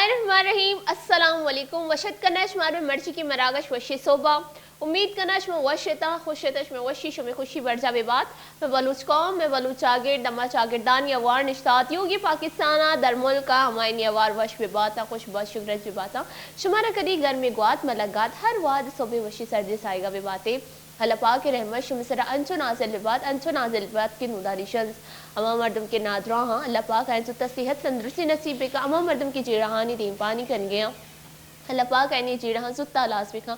الرحمن الرحیم، السلام علیکم۔ وش اتک کناں شمارا مئے مرچیگیں مراگش وشیں سہب ءَ۔ امید کناں شما وش اتاں، خوش اتاں، شمئے وشی، شمئے خوشی برجاہ بہ بات۔ مئے بلوچ قوم، مئے بلوچ چاگرد، ہما چاگردانی ہوار نشتہ آتیوگیں پاکستان ءَ، درملک ءَ، ہمایانی ہوار وش بہ باتاں، خوش بات، شنگ رنج بہ باتاں۔ شمارا کدی گرمیں گوات مہ لگات، ہر وہد سہبیں وشیں سردیں ساہگ ءَ بہ باتے۔ اللہ پاک ءِ رحمت شمئے سرا انچو نازل بہ بات، انچو نازل بہ بات کہ نودانی شنز ہما مردم کہ نادراہ آں، اللہ پاک آیاں زوت ءَ صحت تندرستی نصیب بکن، ہما مردم کہ جیڑہانی دیمپانی کنگے آں، اللہ پاک آیانی جیڑہاں زوت ءَ ہلاس بکن۔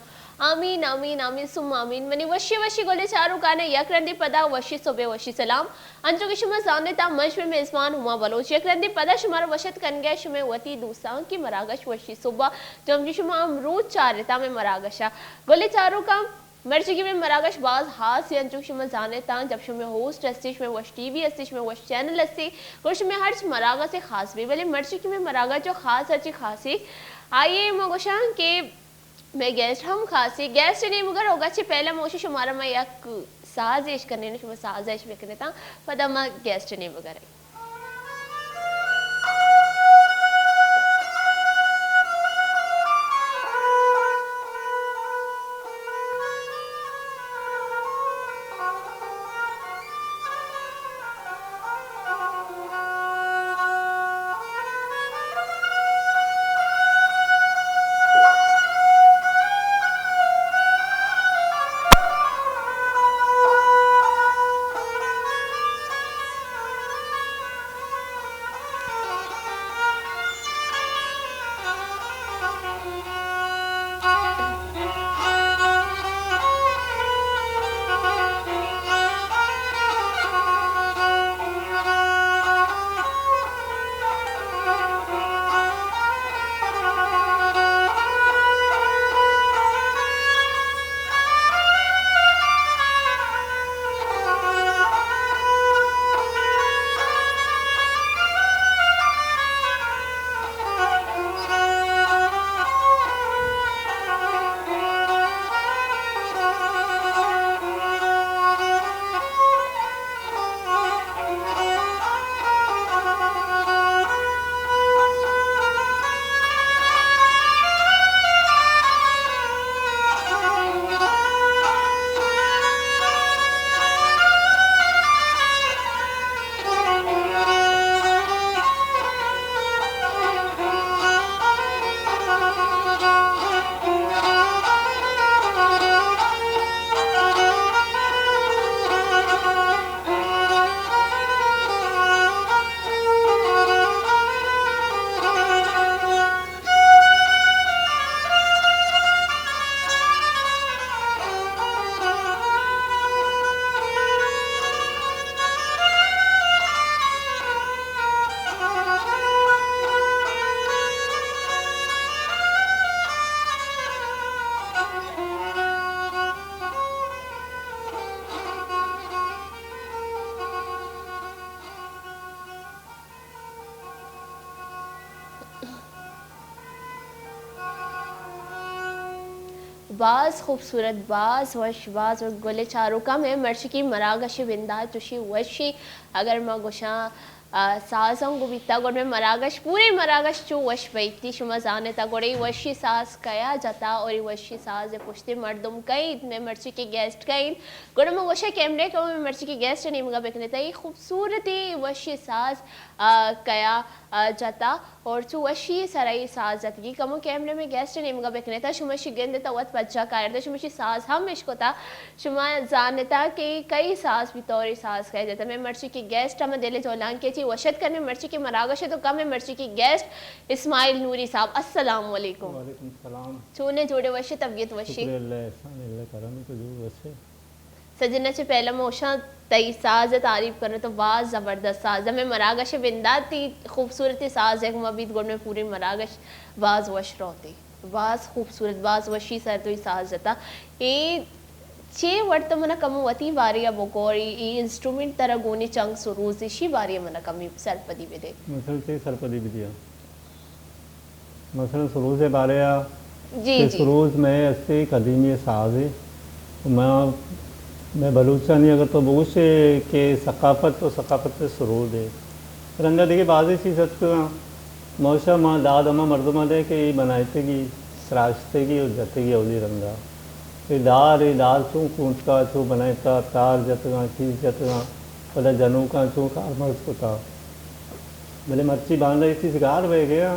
آمین، آمین، آمین، ثم آمین۔ منی وشیں وشیں گلیں چاروکاں، یک رندے پدا وشیں سہب ءُ وشیں سلام۔ انچو کہ شما زانت آں، من شمئے میزبان ہما بلوچ یک رندے پدا شمارا وش اتک کنگ ءَ شمئے وتی دوستانکیں مراگش وشیں سہب ءَ، جو ہمچو شما امروز چارت آں مئے مراگش ءَ۔ گلیں چاروکاں، مرچیگیں مئے مراگش باز ہاس ایں، انچو کہ شما زانت آں، جب شمئے ہوسٹ ہستی، شمئے وش ٹی وی ہستی، شمئے وش چینل ہستی، گڑا شمئے ہرچ مراگشے خاص بی، بلے مرچیگیں مئے مراگش چو خاص ہرچی خاصی، آئی ءَ ما گوشاں کہ مئے گیسٹ ہم خاصی۔ گیسٹ ءِ نیمگ ءَ روگ ءَ چہ پہلا ما گوشاں شمارا ما یک ساز اش کنیں، شما ساز اش بکنت آں، پدا ما گیسٹ ءِ نیمگ ءَ رئیں۔ باز خوبصورت، باز وش، باز وش گل۔ چاروکاں، مئے مرچیگیں مراگش ءِ بندات چوشیں وشی، اگر ما گوشاں، آ، ساز ہم گوں بیتا، گڑا مئے مراگش، پوریں مراگش چو وش بیتی۔ شما زانتا گڑا اے وشی ساز کیا جتا اور اے وشی ساز ءِ پشت ءَ مردم کئے انت، مئے مرچیگیں گیسٹ کئے انت۔ گڑا من گوشاں کیمرہ ءَ کمو مئے مرچیگیں گیسٹ ءِ نیمگا بکنیت۔ اے خوبصورتیں وشیں ساز، آ، کیا، آ، جتا اور چو وشی سرا اے ساز جتگی۔ کمو کیمرہ ءَ مئے گیسٹ ءِ نیمگا بکنیت، شما اشی گندتا وت پجا کائرتا، شما اشی ساز ہم اشکتا، شما زانتا کہ کئی ساز بی طور اے ساز کئے جتا۔ مئے مرچیگیں گیسٹ ہم دل جولانکی چی وش اتک کنیں، مرچیگیں مراگش ءِ توکا مئے مرچیگیں گیسٹ اسماعیل نوری صاحب، السلام علیکم۔ وعلیکم السلام۔ چونے، جوڑے، وشے، طبیعت وشی؟ شکر اللہ، احسان اللہ، کرم تو جوڑ وشے۔ سجنا چہ پہلا من گوشاں تئی ساز ءِ تعریف کناں، تو باز زبردست ساز ءِ۔ مئے مراگش ءِ بندات تئی خوبصورتیں ساز ءِ گوما بیت، گڑا مئے پوریں مراگش باز وش روت۔ باز خوبصورت، باز وشی سر تو اے ساز جتا۔ اے چے وڑ تو منا کمو وتی بارے ءَ بگو، اے انسٹرومنٹ ترا گون ایں، چنگ، سروز، اشی بارے ءَ منا کمی سرپدی بدے۔ مثلاً چے سرپدی بدیاں؟ مثلاً سروز ءِ بارے ءَ، جی، کہ جی۔ سروز مئے ہستے قدیمی سازے۔ ما، مئے بلوچانی اگر تو بگوشے کہ ثقافت تو ثقافت سروز اے۔ رندا دگہ بازیں چیز اتکگاں، موشا ما داد ہما مردم ء دے کہ اے بنائتگی، تراشتگی و جتگی اولی رندا۔ اے دار، اے دار چون کونتکا، چون بنائتا، تار جتگاں، چیز جتگاں، پدا جنوکاں چون کارمرز کتا۔ بلے مرچی باندا اے چیز گار بہ گیا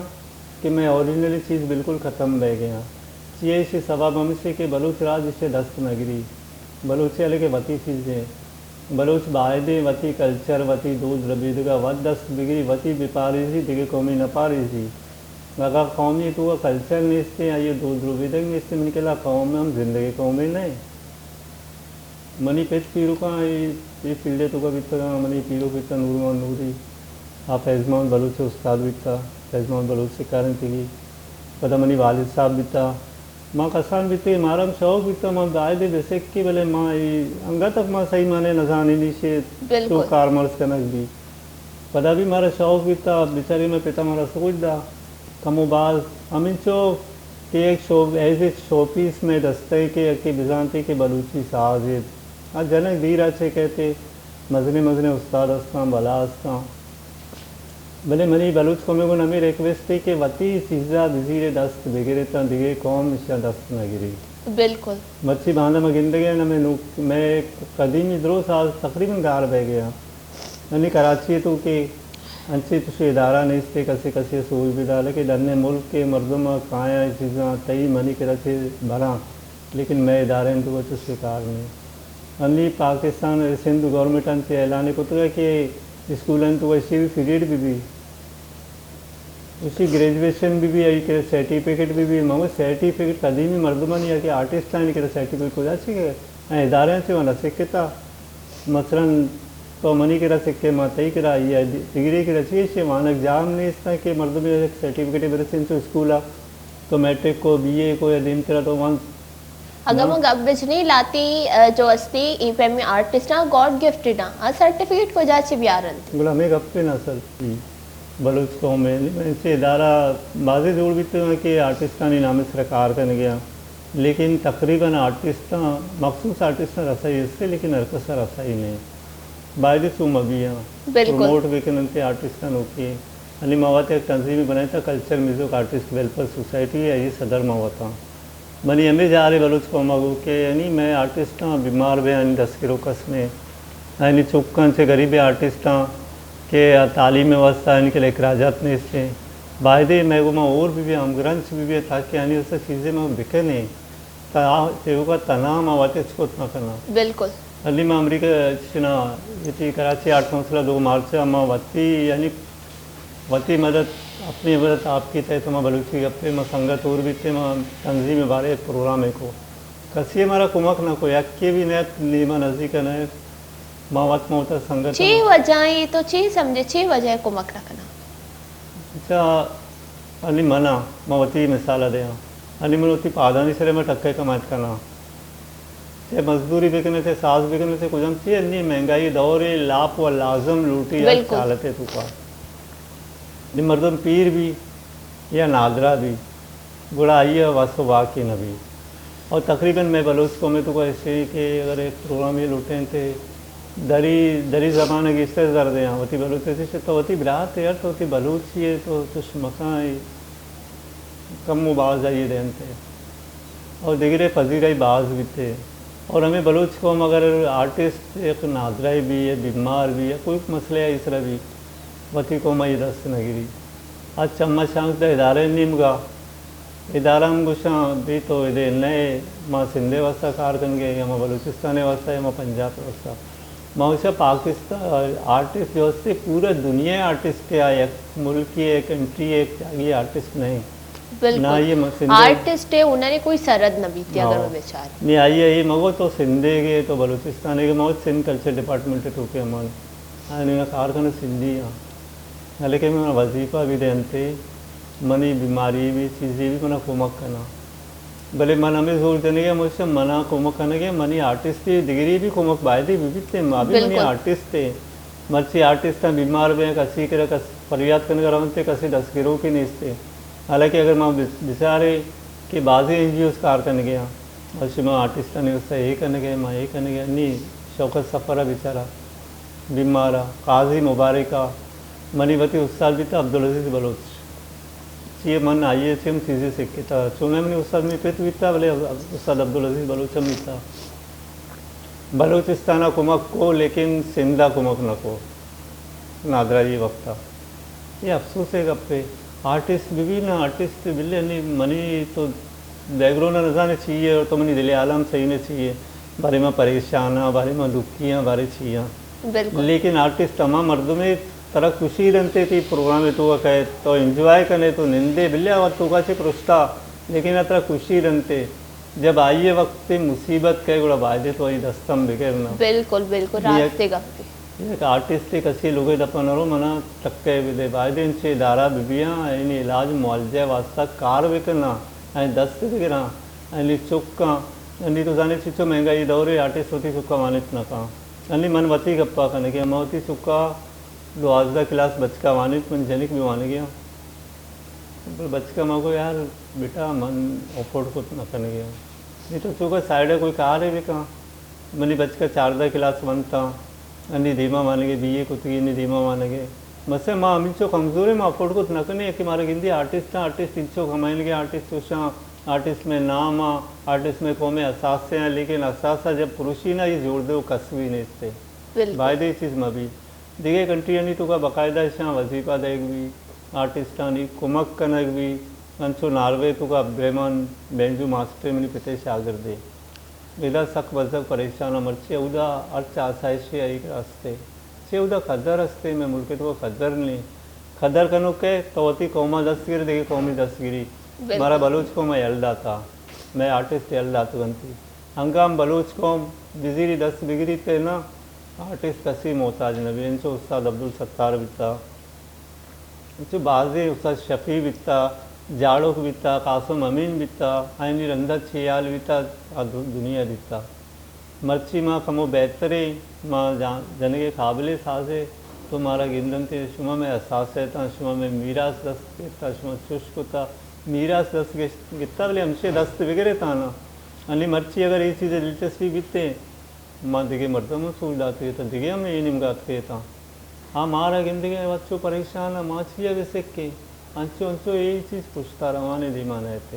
کہ مئے اوریجنلی چیز بالکل ختم بہ گیا۔ چی ایشی سبب ہمیشی کہ بلوچ راج ایشی دست نہ گری۔ بلوچی علی کہ وتی چیزیں بلوچ بایدیں وتی کلچر، وتی دود ربیدگ ء وت دست بگری، وتی بپاریزی، دگہ قومی نپاریزی۔ اگاں قومی تو ء کلچر نیستیں، آئی ء دود ربیدگ نیستیں، منی کلا قوم ہم زندگیں قومے نہ۔ منی پت پیرکاں اے، اے فیلڈ ء توکا بیتگاں، منی پیرک بیتا نور محمد نوری، آ فیض محمد بلوچ ء استاد بیتا، فیض محمد بلوچ سکارنتگی، پدا منی والد صاحب بیتا۔ ما کسان بیتیں، مارا ہم شوق بیتا، ما بایدے بسکی، بلے ما اے انگت ما صحیح معنی نزانیں ایشی چو کارمرز کنگ بی۔ پدا بھی مارا شوق بیتا، بیچاری مئے پتا مارا سوج دا، کمو باز ہمینچو کہ ایک شو، ایز اے شو پیس مئے دستے کہ یکے بزانتے کہ بلوچی ساز اے۔ آ جنگ دیر ء چہ کئیت، مزنیں مزنیں استاد استاں، بلا استاں۔ بلے منی بلوچ قوم ء گوں ہمے ریکویسٹ اے کہ وتی چیزا بزیر ء دست بگرے تاں دگہ قوم ایشاں دست نہ گری۔ بالکل۔ مرچی باندا ما گندگ ء ہمے نوک، مئے قدیمی درو سال تقریباً گار بہ گیا۔ یعنی کراچی ء تو کہ انچیں چشیں ادارہ نیست کہ کسے کسے ء سوج بدار، کہ ڈنے ملک ء مردم ء کایاں اے چیزاں تئی منی کرا چہ براں۔ لیکن مئے ادارہ انت و چو شکار نہیں۔ انی پاکستان سندھ گورنمنٹ انت اعلان کتگ کہ اسکول انت و اشی بھی پیریڈ بھی بھی، اشی گریجویشن بھی بھی، ای کہ سرٹیفکیٹ بھی بھی، مگو سرٹیفکیٹ قدیمی مردمانی یا کہ آرٹسٹانی کہ سرٹیفکیٹ کجا چی کہ ادارہ انت و نہ سکتا۔ مثلاً تو منی کرا سکے، ما تئی کرا، یا ڈگری کرا چی، اشی وانگ جام نیست کہ مردم یک سرٹیفکیٹ برسین تو اسکول تو میٹرک کو، بی اے کو یا دیمترا تو وانت۔ اگاں ما گپ بجنیں لاتی، ء، جو استی، ای پیمی آرٹسٹاں گاڈ گفٹڈ آں، آ سرٹیفکیٹ کجا چہ بیارنت؟ گڑا ہمے گپ ایں اصل۔ بلوچ قوم ء انچیں ادارہ بازیں جوڑ بیتگ کہ آرٹسٹانی نام ء سرا کار کنگ ء آں، لیکن تقریباً آرٹسٹاں، مخصوص آرٹسٹاں رسائی است، لیکن ہر کس ء رسائی نہیں۔ بایدے سو مبی آں، بالکل۔ پروموٹ بکن انت آرٹسٹاں نوکی۔ انی ما وت یک تنظیمے بنائینتا، culture music artist welfare society, آئی صدر ما وتاں۔ منی ہمے جارے بلوچ قوم ء گوں کہ یعنی مئے آرٹسٹاں بیمار بے، آنی دستگیرو کس نے، آنی چکاں چہ غریبیں آرٹسٹاں کہ تعلیم ء واسطہ آنی کہ اخراجات نیستیں، بایدے مئے گوما اور بہ بی، ہمگرنچ بہ بی تاکہ آنی واسطہ چیزے ما بکنیں۔ تا آ ایوکا تنہا ما وت ہچ کت نہ کناں۔ بالکل۔ علی ما امریکہ چنا، یتی کراچی آرٹ کونسل ء دو مارچ ء ما وتی، یعنی وتی مدد، اپنی مدد آپ کی تحت ما بلوچی گپے، ما سنگت اور بیتے، ما تنظیم بارے ایک پروگرام ء کو۔ کسی مارا کمک نہ کو، یکے بھی نیت، نیما نزدیک نہ، ما وت موتا سنگت چی ما۔ وجہ ہے تو چی سمجھے، چی وجہ ہے کمک نہ کنا؟ اچھا، انی منا، ما وتی مثال دیاں۔ انی من وتی پادانی سرے ما ٹکے کمائت کناں۔ چاہے مزدوری بکنے، چاہے ساز بکنے، چاہے کجام چیز، انی مہنگائی دور ہے، لاپ و لازم لوٹی یا بالکل۔ چالتے تو کا۔ نی مردم پیر بھی یا نادرا بھی، گڑا آئی ء وس و واک نہ بی۔ اور تقریباً مئے بلوچ قوم ء تو ایسے کہ اگر ایک پروگرام یہ لوٹیں تے دری، دری زبان گیشتر زر دے، ہاں، وتی بلوچ سے تو وتی برات ہے یار، تو وتی بلوچی ہے تو چش مکان ہے، کم و باز آئیے دینتے۔ اور دگرے پذیرائی باز بیتے۔ اور ہمیں بلوچ قوم اگر آرٹسٹ ایک نادرائی بھی ہے، بیمار بھی ہے، کوئی مسئلہ ہے اس طرح بھی، وتی قوم یہ دست نہ گری۔ آ چمشانک دہ ادارہ نیمگا، ادارہ ہم گوشاں، بی تو ادے نئے، ما سندھ ء واسطہ کار کنگے، یا ما بلوچستان ء واسطہ، یا ما پنجاب ء واسطہ۔ ما گوشاں پاکستان آرٹسٹ جو ہستے، پورا دنیا ء آرٹسٹ ہے، آ یک ملکی ء، کنٹری ء، یک جاگی آرٹسٹ نہیں۔ بالکل۔ نہ یہ ما سندھ ء آرٹسٹ ہے، انہوں نے کوئی سرحد نہ بیتی، اگر ہاں۔ وہ بیچارے۔ نہیں، آئیے، یہ مگو تو سندھ ء گے، تو بلوچستان ء گے، مگو سندھ کلچر ڈپارٹمنٹ ء تو کے امان۔ آنے کار کنو سندھی ہاں۔ حالانکہ من وظیفہ بھی دینتے، منی بیماری بھی، چیزی بھی منا کمک کنا۔ بلے من ہمیں زور جنگے، ہمیشہ منا کمک کنگے، منی آرٹسٹ بھی، دگری بھی کمک بایدے بھی بیتے، ما بھی منی بالکل۔ آرٹسٹ ہے۔ مرچی آرٹسٹ ہیں بیمار بے، کسی کرا کس فریاد کنگا رونتے، کسی دستگیرو کی نیستے۔ حالانکہ اگر ما بس-، بچارے کہ بازی این جی اوز کار کنگے ہاں، اور شما آرٹسٹانی واسطہ یہ کنگے، ما یہ کنگے، نی شوکت سفر ہے بیچارہ۔ بیمار ء، قاضی مبارک ء، منی وتی استاد بیتا عبدالعزیز بلوچ۔ چی من آئی ءَ چہ ہم چیزے سکتا۔ چوناہا منی استاد منی پت بیتا، بلے استاد عبدالعزیز بلوچ ہم بیتا۔ بلوچستان ءَ کمک کو، لیکن سندھ ءَ کمک نہ کو۔ نادراہی وقت ءَ۔ اے افسوس ءِ گپے۔ آرٹسٹ بہ بی نا، آرٹسٹ بلے نی منی تو بیک گراؤنڈ ءَ نزانے چی ئے، اور تو منی دل ءِ حال ہم سہی نہ چی ئے۔ بارے ما پریشان آں، بارے ما دکھی آں، بارے چی آں۔ بالکل۔ لیکن آرٹسٹ ہما مردمے ترا خوشی دنتے، تئی پروگرام ءِ تو کئے، تو انجوائے کنے، تو نندے، بلے آ وت تو کا چہ پرشتا، لیکن آ ترا خوشی دنتے۔ جب آئی ءِ وقت مصیبت کئے، گڑا بایدے تو آئی دست ہم بگر نا۔ بالکل، بالکل، یک، راست گپے۔ یک آرٹسٹ کسی لوگے دپا نہ رو، منا ٹکے بدے، بایدے انچے ادارہ بہ بیاں، آئینی علاج معالجہ واسطہ کار بکناں، آئین دست بگراں، آئینی چکاں، انی تو زانے چچو مہنگائی دورے، آرٹسٹ وتی چکا وانت نہ کاں۔ انی من وتی گپا کنگے، من وتی چکا دوازدہ کلاس بچکا وانت، من جنک بھی وانگے آں۔ بلے بچکا ما گو یار بیٹا من افورڈ کت نہ کنگے آں۔ نی تو چکا سائیڈا کوئی کارے بکاں۔ منی بچکا چاردہ کلاس ونتاں، انی دیما وانگے، بی اے کتگی، انی دیما وانگے۔ مسے ما ہمینچو کمزوریں، ما افورڈ کت نہ کنیں کہ مارا گندی آرٹسٹ آں، آرٹسٹ انچو کمائنگے، آرٹسٹ چوشاں، آرٹسٹ میں نام آں، آرٹسٹ میں قوم اثاثے آں، لیکن اثاثہ جب پروشی نا، یہ جوڑ دے و کس بھی نیستے۔ بالکل۔ بایدے یہ چیز مبی۔ دگہ کنٹریانی توکا باقاعدہ اشاں وظیفہ دئیگ بی، آرٹسٹانی کمک کنگ بی، انچو ناروے توکا بریمن بینجو ماسٹرے منی پتے شاگردے۔ ادا سک بزگ پریشان آں، مرچی اودا ہرچ آسائشے آئی ہستے۔ چے اودا قدر ہستے، مئے ملک توکا قدر نیں۔ قدر کنوکے تو وتی قوما دست گرے، دگہ قومی دست گری۔ بالکل۔ مارا بلوچ قوما یل داتا، مئے آرٹسٹ یل داتگ انتی۔ انگا ہم بلوچ قوم بزیری دست بگریت نا، آرٹسٹ کسی محتاج نہ بی، انچو استاد عبدالستار بیتا، انچو بازیں استاد شفیع بیتا، جاڑوک بیتا، قاسم امین بیتا، آئینی رندا چے حال بیتا، آ دو-، دنیا دیتا۔ مرچی ما کمو بہتریں، ما جان-، جنگے قابل سازے، تو مارا گندنتے، شما مئے اثاثہ اتاں، شما مئے میراث دست گپتا، شما چش کتا، میراث دست گش-، گپتا، بلے ہمشے دست بگرے تانا۔ انی مرچی اگر اے چیزے دلچسپی بیتے، ما دگہ مردم ہم سوج داتگ اتاں، دگہ ہم اے نیمگا اتکگ اتاں۔ آ مارا گندگیں وت چو پریشان آں، ما چیا بہ سکیں؟ انچو انچو اے چیز پشتا روان ایں، دیما نئیت۔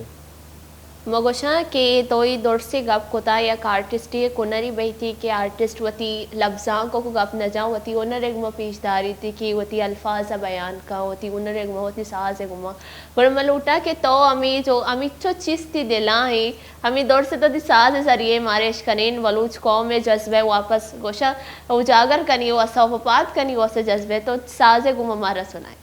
ما گوشاں کہ تو اے درسیں گپ کتا، یک آرٹسٹے یک ہنرے بہتی کہ آرٹسٹ وتی لبزانک ءَ گپ نہ جاں، وتی ہنر ءَ گما پیش داریت کہ وتی الفاظ ءَ بیان کن، وتی ہنر ءَ گما، وتی ساز ءَ گما۔ گڑا من لوٹاں کہ تو ہمے جو، ہمینچو چیز تئی دل ءَ ایں، ہمے درس ءَ تو وتی ساز ءِ ذریعہ ءَ مارا اشکنین، بلوچ قوم ءِ جذبہ ءَ واپس گوشاں اجاگر کنی و اسا پاد کنی و اسا جذبہ ءَ تو ساز ءَ گما مارا سنائے۔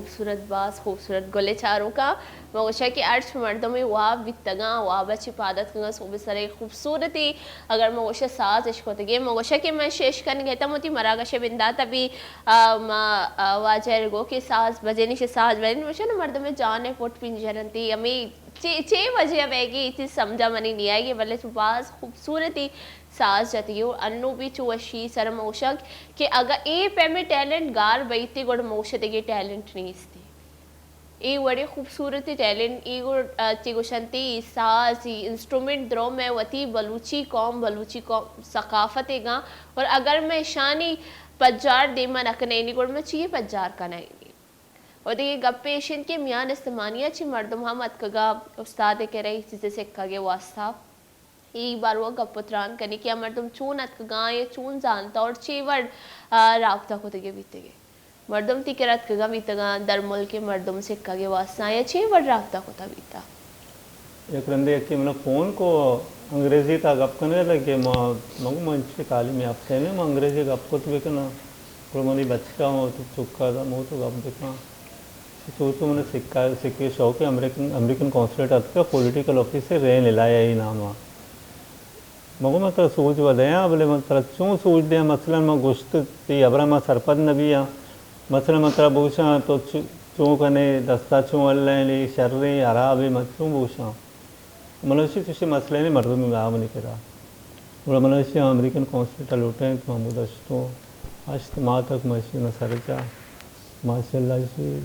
خوبصورت، باز خوبصورت گلیں چاروکاں۔ من گوشاں کہ ہرچ مردمے واب بیتگاں، واب ءَ چہ پاد اتکگاں، سہب ءِ سرا خوبصورتی، اگر من گوشاں ساز اشکتگیں، من گوشاں کہ من شش کنگ ءَ اتاں، وتی مراگش ءِ بندات ءَ بھی، آ، ما، آ، واجہ ءَ گو کہ ساز بجنی، شے ساز بجنی، من گوشاں نا، مردم ءِ جان ءِ پٹ پنجر انت، ہمے چے، چے وجہ بیگی، اے چیز سمجھا منی نیائیگی، بلے تو باز خوبصورتی ساز جتگی و انو بھی چو وشی سر موشگ کہ اگاں اے پیمیں ٹیلنٹ گار بیتی گڑ موش دگہ ٹیلنٹ نیستی۔ اے وڑیں خوبصورتی ٹیلنٹ، اے گڑ، آ، چی گوشنتی، اے ساز، اے انسٹرومنٹ درو میں وتی بلوچی قوم، بلوچی قوم ثقافت گاں، اور اگر میں شانی پجار دیما نکنینی گڑ میں چی پجار کنائینی؟ و دگہ گپے ایش انت کہ میان استمانی ءَ چہ مردم ہم اتکگا، استاد ءِ کرا اے چیز ءِ سکگ ءِ واسطہ۔ اے باروا گپ و تران کنی کہ آ مردم چون اتکگاں یا چون زانتا اور چے وڑ، آ، رابطہ کتگے بیتگے۔ مردم تی کرا اتکگاں بیتگاں، در ملک ءِ مردم سکگ ءِ واسطہ یا چے وڑ رابطہ کتا بیتا؟ یک رندے یکے منا فون کو، انگریزی تا گپ کنگ لگے، ما، مگو ما انچو تعلیم یافتہ نہ، ما انگریزی گپ کت بکناں۔ گڑا منی بچکا ما وتی چکا دا، ما تو گپ بکاں۔ چو چو من سکا، سکے شوق ہے، امریکن، امریکن قونصلیٹ اتکا، پولیٹیکل آفیس ہے، رین الایا ای نام آ۔ مگو من ترا سوج و دیاں، بلے من ترا چون سوج دیاں؟ مثلاً من گوشت، تی ابرا ما سرپد نبیاں۔ مثلاً من ترا بوشاں، تو چ-، چون کنے، دستا چون ہلینی، شریں، حرابیں، من چون بوشاں؟ من اشی چشیں مسئلہ نے مردمی آ منی کرا۔ گڑا من اشی امریکن قونصلیٹ ءَ لوٹیں، تو ہمودا شتوں۔ ہشت ماہ تک من اشی نہ سرجا۔ ماشاءاللہ اشی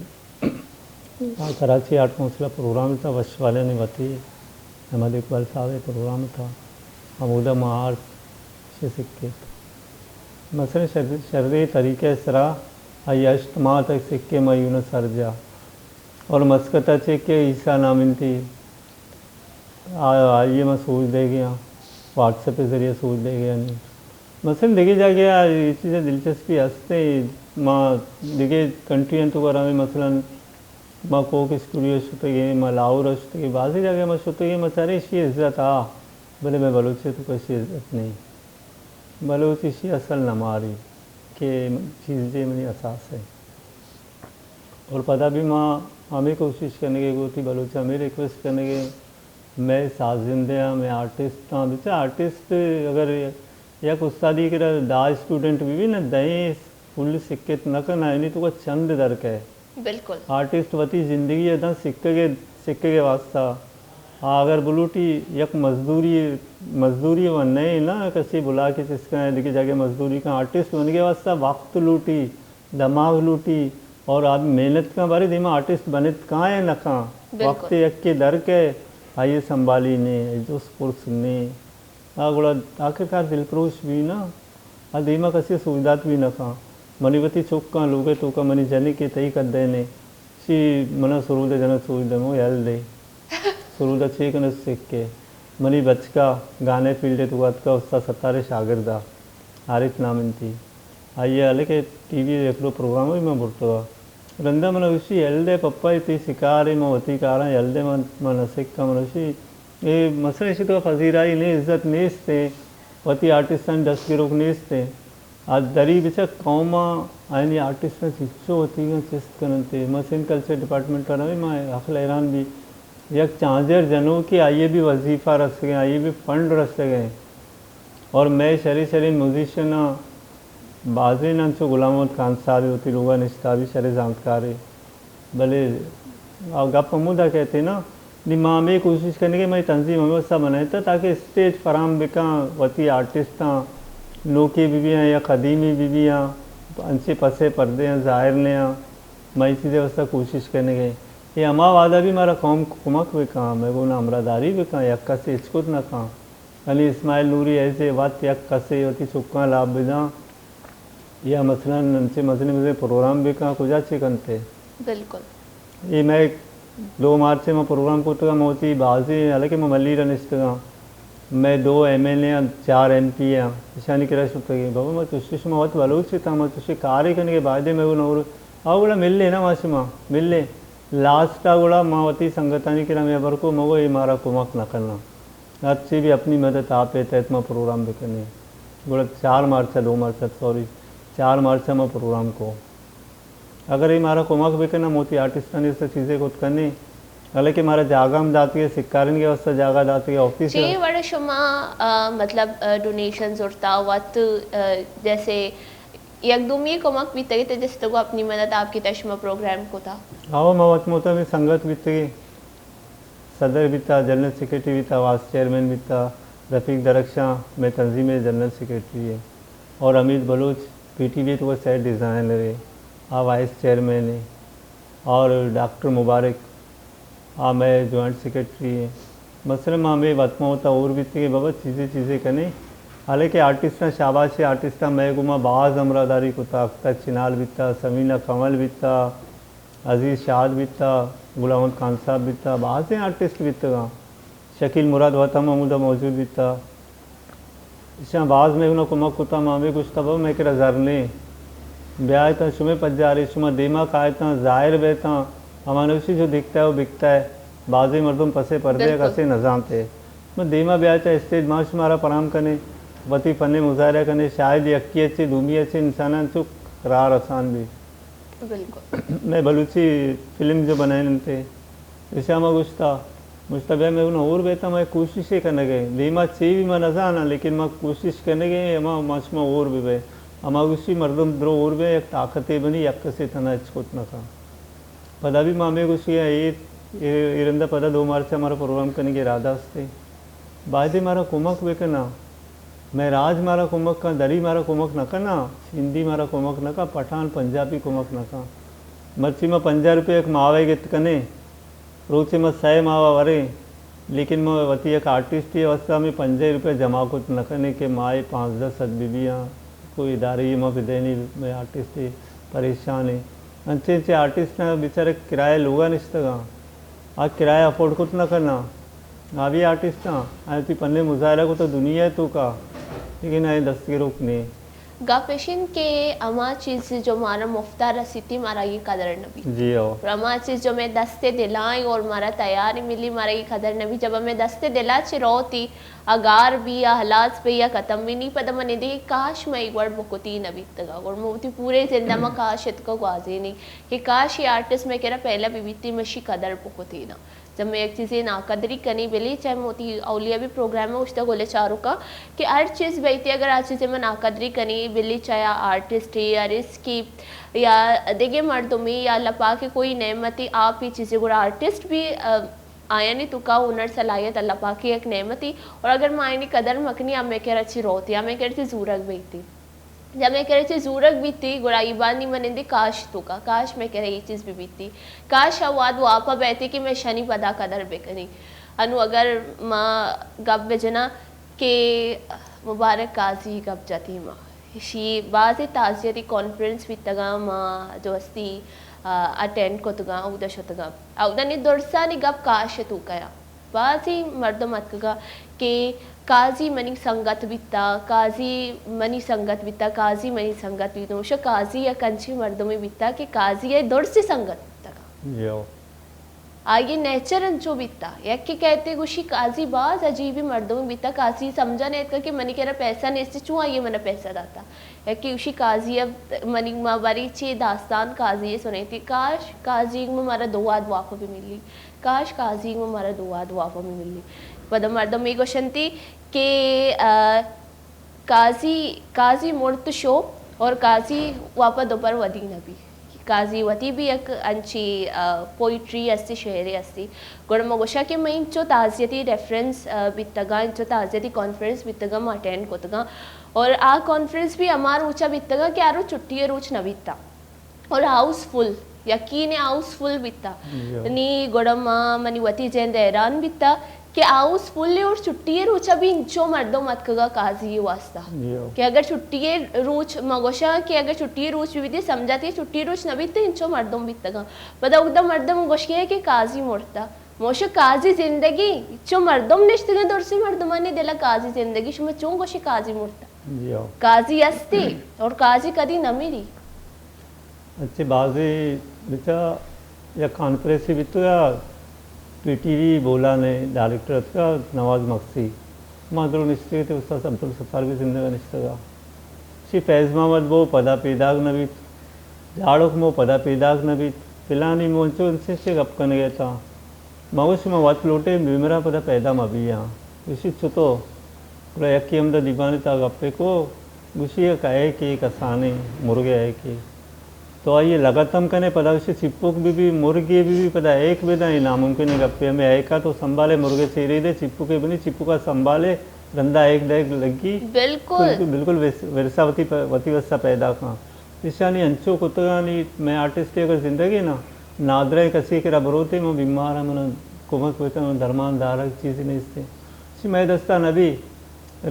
آ کراچی آرٹ کونسل ءَ پروگرام تا، وش والے نے وتی احمد اقبال صاحب ءِ پروگرام تا۔ ہمودا ما آرٹ سے سکے۔ مثلاً شر-، شریں طریقہ سرا آئی ہشت ماہ تک سکے ما یونس سرجا۔ اور مسقط ءَ چہ کہ عیسیٰ نام انتی، آ-، آئی ءَ ما سوج دے گیا، واٹس ایپ ءِ ذریعہ سوج دے گیا نہیں۔ مثلاً دگہ جاگہ ءَ اے چیز ءَ دلچسپی ہست ایں، ما دگہ کنٹری انت تو گرامیں، مثلاً ما کوک اسٹوڈیو شتگیں، ما لاہور شتگیں، بازیں جاگہ ما شتگیں، ما چاریں اشی عزت آ، بلے مئے بلوچ ءِ تو کشی عزت نہیں۔ بلوچ اشی اصل نہ ماری کہ چیز جے منی اساس ہے۔ اور پدا بھی ما ہمیں کوشش کنگے، گوتی بلوچ ہمیں ریکویسٹ کنگے، مئے سازندہ آں، مئے آرٹسٹ آں، بچہ آرٹسٹ اگر یک استادی کرا دہ اسٹوڈنٹ بھی، بھی نہ دہیں پھل سکت نہ کنا، یعنی تو کا چند در کئے۔ بالکل۔ آرٹسٹ وتی زندگی ءَ داں سکگ ءِ، سکگ ءِ واسطہ۔ آ اگر بلوٹی یک مزدوری، مزدوری و نئے نہ کسی بلا کے چسکاں دگہ جاگہ مزدوری کن، آرٹسٹ بنگ ءِ واسطہ وقت لوٹی، دماغ لوٹی اور آدمی محنت کن، بارے دیما آرٹسٹ بنت کاں یا نہ کاں۔ بالکل۔ وقت یکے در کئے، آئی ءَ سنبھالی نے، جست پرس نے۔ آ گڑا آخرکار دلپروش بی نا، آ دیما کسی سوج دات بی نہ کاں۔ منی وتی چکاں لوگ ءِ توکا منی جنک ءَ تئی قد ءِ نے، شی منا سرود ءِ جنگ سوج دے، مو یل دے۔ سرود ءَ چے کنس سکے۔ منی بچکا گانے فیلڈ ءِ توکا اتکا، استاد ستار ءِ شاگرد ءَ، عارف نام انتی۔ آئی ءَ حالانکہ ٹی وی ءَ یک دو پروگرام بھی من برتگا۔ رندا من گوشی، یل دے پپا، اے تئی شکار ایں، من وتی کاراں یل دے، من، من نہ سکاں۔ من گوشی، اے مسئلہ ایشی تو پذیرائی نے، عزت نیست ایں، وتی آرٹسٹانی دست گروک نیست ایں۔ آ دری بچا قوم ءَ آیانی آرٹسٹاں چچو وتیگاں چست کننتے۔ ما سندھ کلچر ڈپارٹمنٹ ءَ رویں، ما اخل حیران بی۔ یک چانجر جنوکے، آئی ءَ بھی وظیفہ رسگیں، آئی ءَ بھی فنڈ رسگیں۔ اور مئے شریں شریں میوزیشن ءَ بازیں انچو غلام محمد خان صاحب وتی لوگا نشتا، بھی شریں زانتکارے۔ بلے آ گپ ہمودا کئیت نا، نی ما ہمے کوشش کنگے، مئے تنظیم ہمے واسطہ بنائینتا تاکہ اسٹیج فراہم بکاں وتی آرٹسٹاں، نوکے بہ بیاں یا قدیمی بہ بیاں، انچیں پس ءِ پردے آں، ظاہر نہ آں، ما اے چیزے واسطہ کوشش کنگے۔ اے ہما وہدا بھی مارا قوم کمک بکاں، مئے گونا ہمراہداری بکاں، یک کسے ہچ کت نہ کاں۔ علی اسماعیل نوری ایسے وت یک کسے وتی چکاں لاپ بداں یا مثلاً انچیں مزنیں مزنیں پروگرام بکاں، کجا چے کنتے؟ بالکل۔ اے مئے دو مارچ ءَ ما پروگرام کتگا، ما وتی بازیں، حالانکہ ما ملیر ءَ نشتگاں، مئے دو ایم این اے آں، چار ایم پی اے آں، اشانی کرا شتگیں۔ بابا، ما چشیں، شما وت بلوچ اتاں، ما چشیں کارے کنگے، بایدے مئے گونا اور آ گڑا ملیں نا، ما شما ملیں۔ لاسٹ ءَ گڑا ما وتی سنگتانی کرا ہمے ہبر کو، مگو اے مارا کمک نہ کناں۔ ہرچی بھی اپنی مدد آپ ءِ تحت ما پروگرام بکنیں۔ گڑا چار مارچ ءَ، دو مارچ ءَ، سوری، چار مارچ ءَ ما پروگرام کو۔ اگر اے مارا کمک بکناں، ما وتی آرٹسٹانی واستہ چیزے کت کنیں، حالانکہ مارا جاگہ ہم داتگے، سکارینگے واستہ جاگہ داتگے، آفس چے وڑ شما، آ، مطلب، آ، ڈونیشن زرتا وت، آ، جیسے یک دومی کمک بیتگے تے جیسے تو اپنی مدد آپ کی تشما پروگرام کتا؟ آو، ما وت مطابق سنگت بیتگے، صدر بیتا، جنرل سیکرٹری بیتا، وائس چیئرمین بیتا، رفیق درخشاں مئے تنظیم جنرل سیکرٹری ہے، اور حمید بلوچ پی ٹی وی تو سیٹ ڈیزائنر ہے، آ وائس چیئرمین ہے، اور ڈاکٹر مبارک، آ مئے جوائنٹ سیکرٹری ہے۔ مثلاً ما ہمے وت ما وتا ہور بیتگیں بابا چیزے چیزے کنیں، حالانکہ آرٹسٹاں شاباشی، آرٹسٹاں مئے گوما باز ہمراہداری کتا، اختر چنال بیتا، سمینا کنول بیتا، عزیز شاد بیتا، غلام محمد خان صاحب بیتا، بازیں آرٹسٹ بیتگاں۔ شکیل مراد وت ہم ہمودا موجود بیتا۔ ایشاں باز مئے گونا کمک کتا، ما ہمے گوشتا بابا مئے کرا زر نے، بیایتاں شمے پجارے، شما دیما کایتاں، ظاہر بیتاں، ہما نوشی جو دکھتا ہے وہ بکتا ہے۔ بازیں مردم پسے پردے بالکل۔ کسے نزانتے۔ ما دیما بیایتاں اسٹیج ما شمارا پرام کنے، وتی فن مظاہرہ کنے، شاید یکی اچے، دومی اچے، انساناں چک راہ رسان بی۔ بالکل۔ مئے بلوچی فلم جو بنائینتے، ایشاں ما گوشتا، گوشتا بیا مئے گونا ہور بیتا، ما کوششے کنگے، دیما چے بی ما نزاناں، لیکن ما کوشش کنگے، ہما ما شما ہور ببے۔ ہما گوشی مردم درو ہور بے، یک طاقتے بنی، یک کسے تنا ہچ کت نکا۔ پدا بی ما ہمے گوشی اے، اے، اے رندا پدا دو مارچ مارا پروگرام کنگے ارادہ استے۔ بایدے مارا کمک بکناں۔ مئے راج مارا کمک کن، دری مارا کمک نہ کناں، سندھی مارا کمک نہ کن، پٹھان پنجابی کمک نہ کن۔ مرچی ما پنجاہ روپے یک ماہ ء گت کنیں، روچے ما سئے ماہ ء وریں، لیکن ما وتی یک آرٹسٹے ء واستہ ہمے پنجاہ روپے جمع کت نہ کنیں کہ ماہ ء پانزدہ سد بہ بیاں، کوئی ادارے ء ما بدینی، مئے آرٹسٹ پریشان ہیں۔ انچیں انچیں آرٹسٹ بیچارے کرایہ لوگا نشتگاں۔ آ کرایہ افورڈ کت نہ کناں۔ آ بھی آرٹسٹ آں، آیاں وتی پنے مظاہرہ کتو دنیا ء توکا، لیکن آیاں دستگروک نے۔ گپ اش انت کہ ہما چیز جو مارا مفتا رسیتی، مارا یہ قدر نہ بیت۔ جی ہو۔ اور ہما چیز جو مئے دست دلائیں اور مارا تیار ملی، مارا یہ قدر نہ بیت۔ جب ہمیں دست دلا چہ روتی، اگار بی یا ہلاس بی یا ختم بی، نی پدا من دے کاش مئے گوڑ بکتی نہ بیتگا۔ گڑ من وتی پورے زندہ ما کاش اتکا گوازینی کہ کاش یہ آرٹسٹ مئے کرا پہلا بی بیتی، مشی قدر بکتی نہ۔ جب مئے یک چیزے ناقدری کنی بلی، چاہے موتی اولیاء بھی پروگرام میں اشتا گولے چاروکا کہ ہر چیز بیتی، اگر آ چیزے میں ناقدری کنی بلی، چاہے آرٹسٹ یا رسکی یا دیگے مردمی یا اللہ پاک کوئی نعمتی، آپ یہ چیزے گڑا آرٹسٹ بھی، آ، آیانی توکا ہنر صلاحیت اللہ پاکی یک نعمتی، اور اگر ما آیانی قدر مکنی، ہمیں کرا چی روتی، ہمیں کرا چی زورگ بیتی۔ جب میں کرے چے زورگ بیتی، گڑا ای بانی من اندی کاش توکا، کاش میں کرے یہ چیز بھی بیتی۔ کاش آ واد واپا بیتی کہ میں شنی پدا قدر بکنی۔ انو اگر ما گپ بجنا کہ مبارک قاضی گپ جاتی ما، شی بازی تعزیتی کانفرنس بیتگا، ما جو استی، آ، اٹینڈ کتگا، اودا شتگا۔ اودا نی درسانی گپ کاش توکا یا۔ بازیں مردم اتکگا کہ قاضی منی سنگت بیتا، قاضی منی سنگت بیتا، قاضی منی سنگت بیتا۔ نوشہ قاضی یک انچیں مردمے بیتا کہ قاضی ء درسیں سنگت بیتگا۔ جی ہو۔ آئی نیچر انچو بیتا۔ یکے کہتے گوشی قاضی باز عجیبی مردمے بیتا، قاضی سمجھا نیتکا کہ منی کرا پیسہ نیستی، چون آئی منا پیسہ داتا۔ یکے گوشی قاضی ء منی ما بری چی داستان قاضی ء سنیتی، کاش قاضی ما مارا دو واد واپا بھی ملی۔ کاش قاضی گوں مارا دعا دعا پہ ملی۔ پدا مردم می گوشنتی کہ، آ، قاضی، قاضی مرت شو اور قاضی واپا دوبر ودی نبی۔ قاضی وتی بھی یک انچی، آ، پوئٹری استی، شعرے استی۔ گڑا ما گوشا کہ میں انچو تعزیتی ریفرنس، آ، بیتگا، انچو تعزیتی کانفرنس بیتگا، ما اٹینڈ کتگا۔ اور آ کانفرنس بھی ہما روچا بیتگا کہ آ روچ چھٹی روچ نہ بیتا۔ اور ہاؤس فل، یقین ہاؤس فل بیتا۔ جی۔ نی گڑا ما، منی وتی جند حیران بیتا کہ ہاؤس فل اور چھٹی روچا بھی انچو مردم اتکگا قاضی واسطہ۔ جی۔ کہ اگر چھٹی روچ، ما گوشا کہ اگر چھٹی روچ بھی بیتی، سمجھاتی چھٹی روچ نہ بیتی، انچو مردم بیتگا۔ پدا اودا مردم گوشگے کہ قاضی مرتا۔ موش قاضی زندگی، چو مردم نشتگے درسی مردمانی دلا قاضی زندگی، شما چون گوشی قاضی مرتا؟ جی ہاں۔ قاضی استی اور قاضی کدی نہ مری۔ اچھے بازی بچا یک کانفرنسی بیتو یا پی ٹی وی بولانے ڈائریکٹر اتکا نواز مگسی۔ ما درو نشتے تے استاد عبدالستار بھی زندگا نشتگا۔ چی فیض محمد بو پدا پیداگ نبیت۔ جاڑوک مو پدا پیداک نہ بیت۔ پلانی مو انچو انچیں چے گپ کنگ ءَ اتاں۔ ما گوشت، من وت لوٹیں بمراں، پدا پیدا مہ بیاں۔ گوشیت، چتو؟ گڑا یکے ہمدا دیوان ءِ تہا گپے کو، گوشی، یک اے کہ کسانیں مرگے اے کہ تو آئی ءَ لگت ہم کنے، پدا گوشی، چیپک بہ بی، مرگے بہ بی، پدا ایک بداں، اے ناممکن گپے۔ ہمے ایک ءَ تو سنبھالے، مرگے چیرے دے، چیپکے بنی، چیپک ءَ سنبھالے، رندا ایک دئیگ لگی۔ بالکل۔ بالکل، بالکل وس-، ورثہ وتی پ-، وتی وسا پیدا کن۔ ایشانی انچو کتگانی، مئے آرٹسٹے اگر زندگی نا، نادرہ کسی کرا بروتے، من بیمار آں، من کمک بکن، من درمان دارگ چیزی نیستے۔ چی مئے دستا نبی،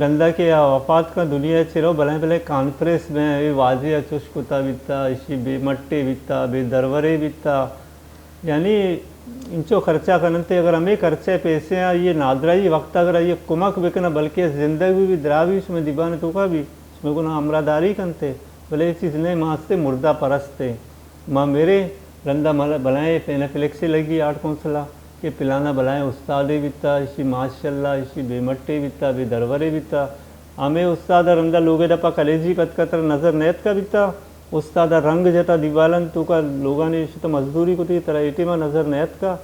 رندا کہ آ وفات کن دنیا چی رو، بلائیں بلائیں کانفرنس میں اے واجہ چوش کتا بیتا، اشی بے مٹے بیتا، بے درورے بیتا۔ یعنی انچو خرچہ کننتے، اگر ہمے خرچہ پیسے آ، یہ نادراہی وقت اگر یہ کمک بکنا، بلکہ زندگ بھی، بھی درا بھی، شمے دیبان توکا بھی، شمے گنا ہمراہ داری کنتے، بلے یہ چیز نہیں، ما ہستے مردہ پرستے۔ ما میرے رندا مل-، بلائیں فینفلیکسے لگی آرٹ کونسلا کہ پلانا بلائیں استادے بیتا، اشی ماشاءاللہ، اشی بے مٹے بیتا، بے درورے بیتا۔ ہمے استاد رندا لوگے دپا کلیجی پتکا تر نظر نیتکا بیتا۔ استاد ء رنگ جتا دیوالان توکا، لوگانی شت مزدوری کتی، ترا اے ٹیما نظر نیتکا،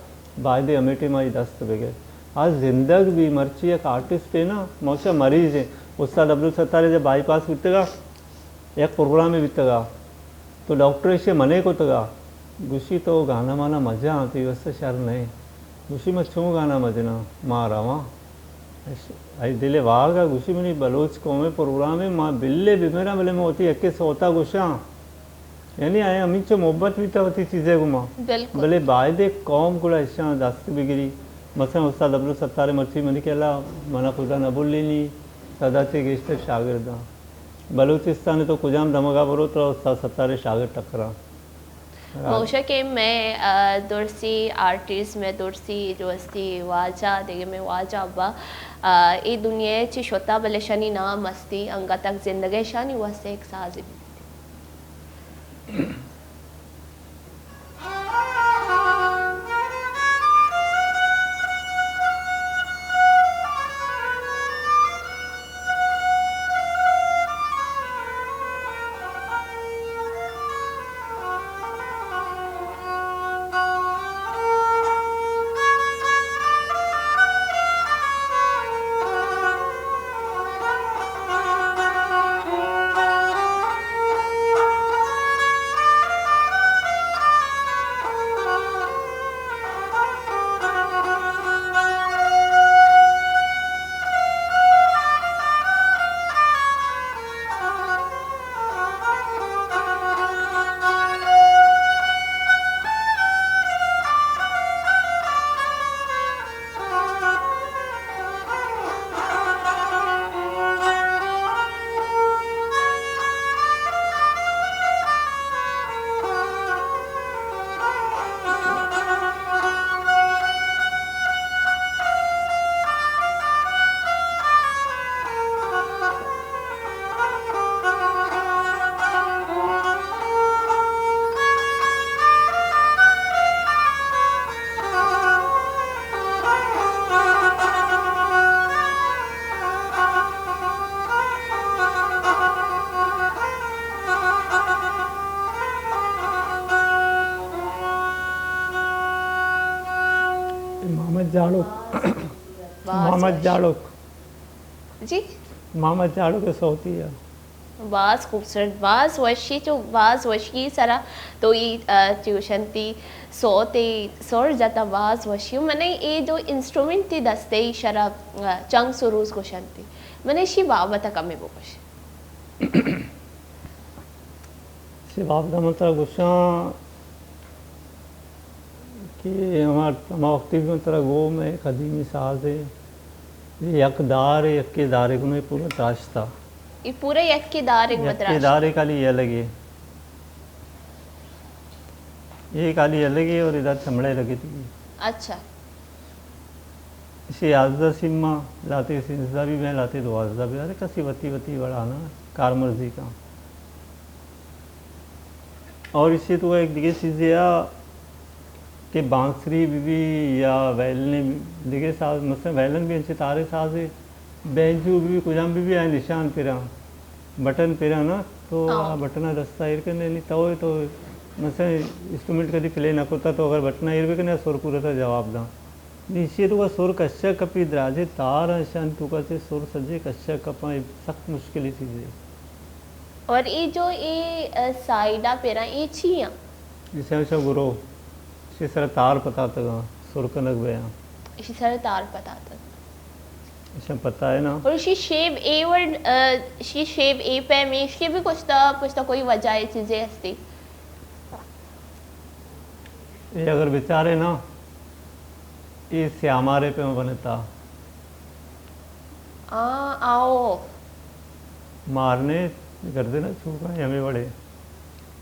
بایدے ہمے ٹیما ای دست بگر۔ آ زندگ بی، مرچی یک آرٹسٹ ہے نا، موشا مریض ہے۔ استاد عبدالستار جب بائی پاس بیتگا، یک پروگرام بیتگا، تو ڈاکٹر ایشی منے کتگا، گوشی تو گانا مانا مجا، تئی واسطہ شر نہیں۔ گوشی، من چون گانا مجناں، ما رواں۔ اش-، آئی دل ء واہگ ء گوشی، منی بلوچ قوم ء پروگرام ء ما بل ء بمراں، بلے من وتی یکے سوتا گوشاں۔ یعنی آیا ہمینچو محبت بیتا وتی چیزے گما۔ بالکل۔ بلے باید ء قوم گڑا اشاں دست بگری۔ مثلاً استاد عبدالستار مرچی منی کہلا منا خدا نہ بلینی، صدا چے گیشتر شاگرداں۔ بلوچستان ء تو کجام دمگا برو، ترا استاد ستار ء شاگرد ٹکراں۔ موشا کہ مئے، آ، درسی آرٹسٹ، مئے درسی جو استی واجہ، دگہ مئے واجہ ابا، آ، اے دنیا ء چہ شتا، بلے شانی نام استی، انگت تک زندگ ء شانی واسطہ ایک سازی بیت۔ محمد جاڑوک۔ باز محمد وش۔ جاڑوک۔ جی؟ محمد جاڑوک ء سوتی ء۔ باز خوبصورت، باز وشی، چو باز وشی سرا تو ای، آ، چی گوشنتی سوت ء سر جتا، باز وشی۔ من اے جو انسٹرومنٹ تی دستے ای شرا، آ، چنگ سروز گوشنتی۔ من اشی بابت کمے بگوش۔ اشی بابت من ترا گوشاں کہ ہما، ہما وقتی کہ من ترا گو، مئے قدیمی ساز ہے، یہ یک دار ہے، یکے دارے گوں پورا تراشتا۔ یہ پورا یکے دارے گوں یکے تراشتا۔ دارے کالی یہ لگے۔ یہ کالی یہ لگے اور ادھر چمڑے لگے تھی۔ اچھا۔ اشی یازدہ سیما، لاتے سیزدہ بھی بیں، لاتے دوازدہ بھی، ہر کسی وتی وتی وڑا نا، کارمرزی کا۔ اور اشی تو ایک دگہ چیزے آ کہ بانسری بی بی یا ویلن، دگہ ساز، مثلاً ویلن بھی انچے تارے سازے، بینجو بی بی، کجام بی بی، آئی نشان پھراں۔ بٹن پرا نا، تو آ ہاں۔ بٹن ءَ دست ءَ ایر کن، یعنی تو، تو مثلاً انسٹرومنٹ کدی پلے نہ کتا، تو اگر بٹن ءَ ایر بکنے، سر پورا تا جواب داں۔ نی ایشی تو سر کشا کپی، دراجے تار ہیں، شان تو کا سے سر سجے کشا کپاں، سخت مشکل چیز ہے۔ اور یہ جو یہ، آ، سائیڈا پرا، یہ چی ہیں؟ ایشاں، ایشاں گرو، ایشی سر تار پتاتگاں، سر کنگ بیاں۔ ایشی سر تار پتاتگ۔ ایشاں پتہ ہے نا۔ اور ایشی شیپ اے ورڈ، آ، ایشی شیپ اے پہ میشی بھی کچھ تا، کچھ تا کوئی وجہ ہے، چیزیں ہستی۔ اے اگر بچارے نا، اے سیامارے پہ بنتا۔ آ، آؤ۔ مارنے گردے نا چوکا ہمیں وڑے۔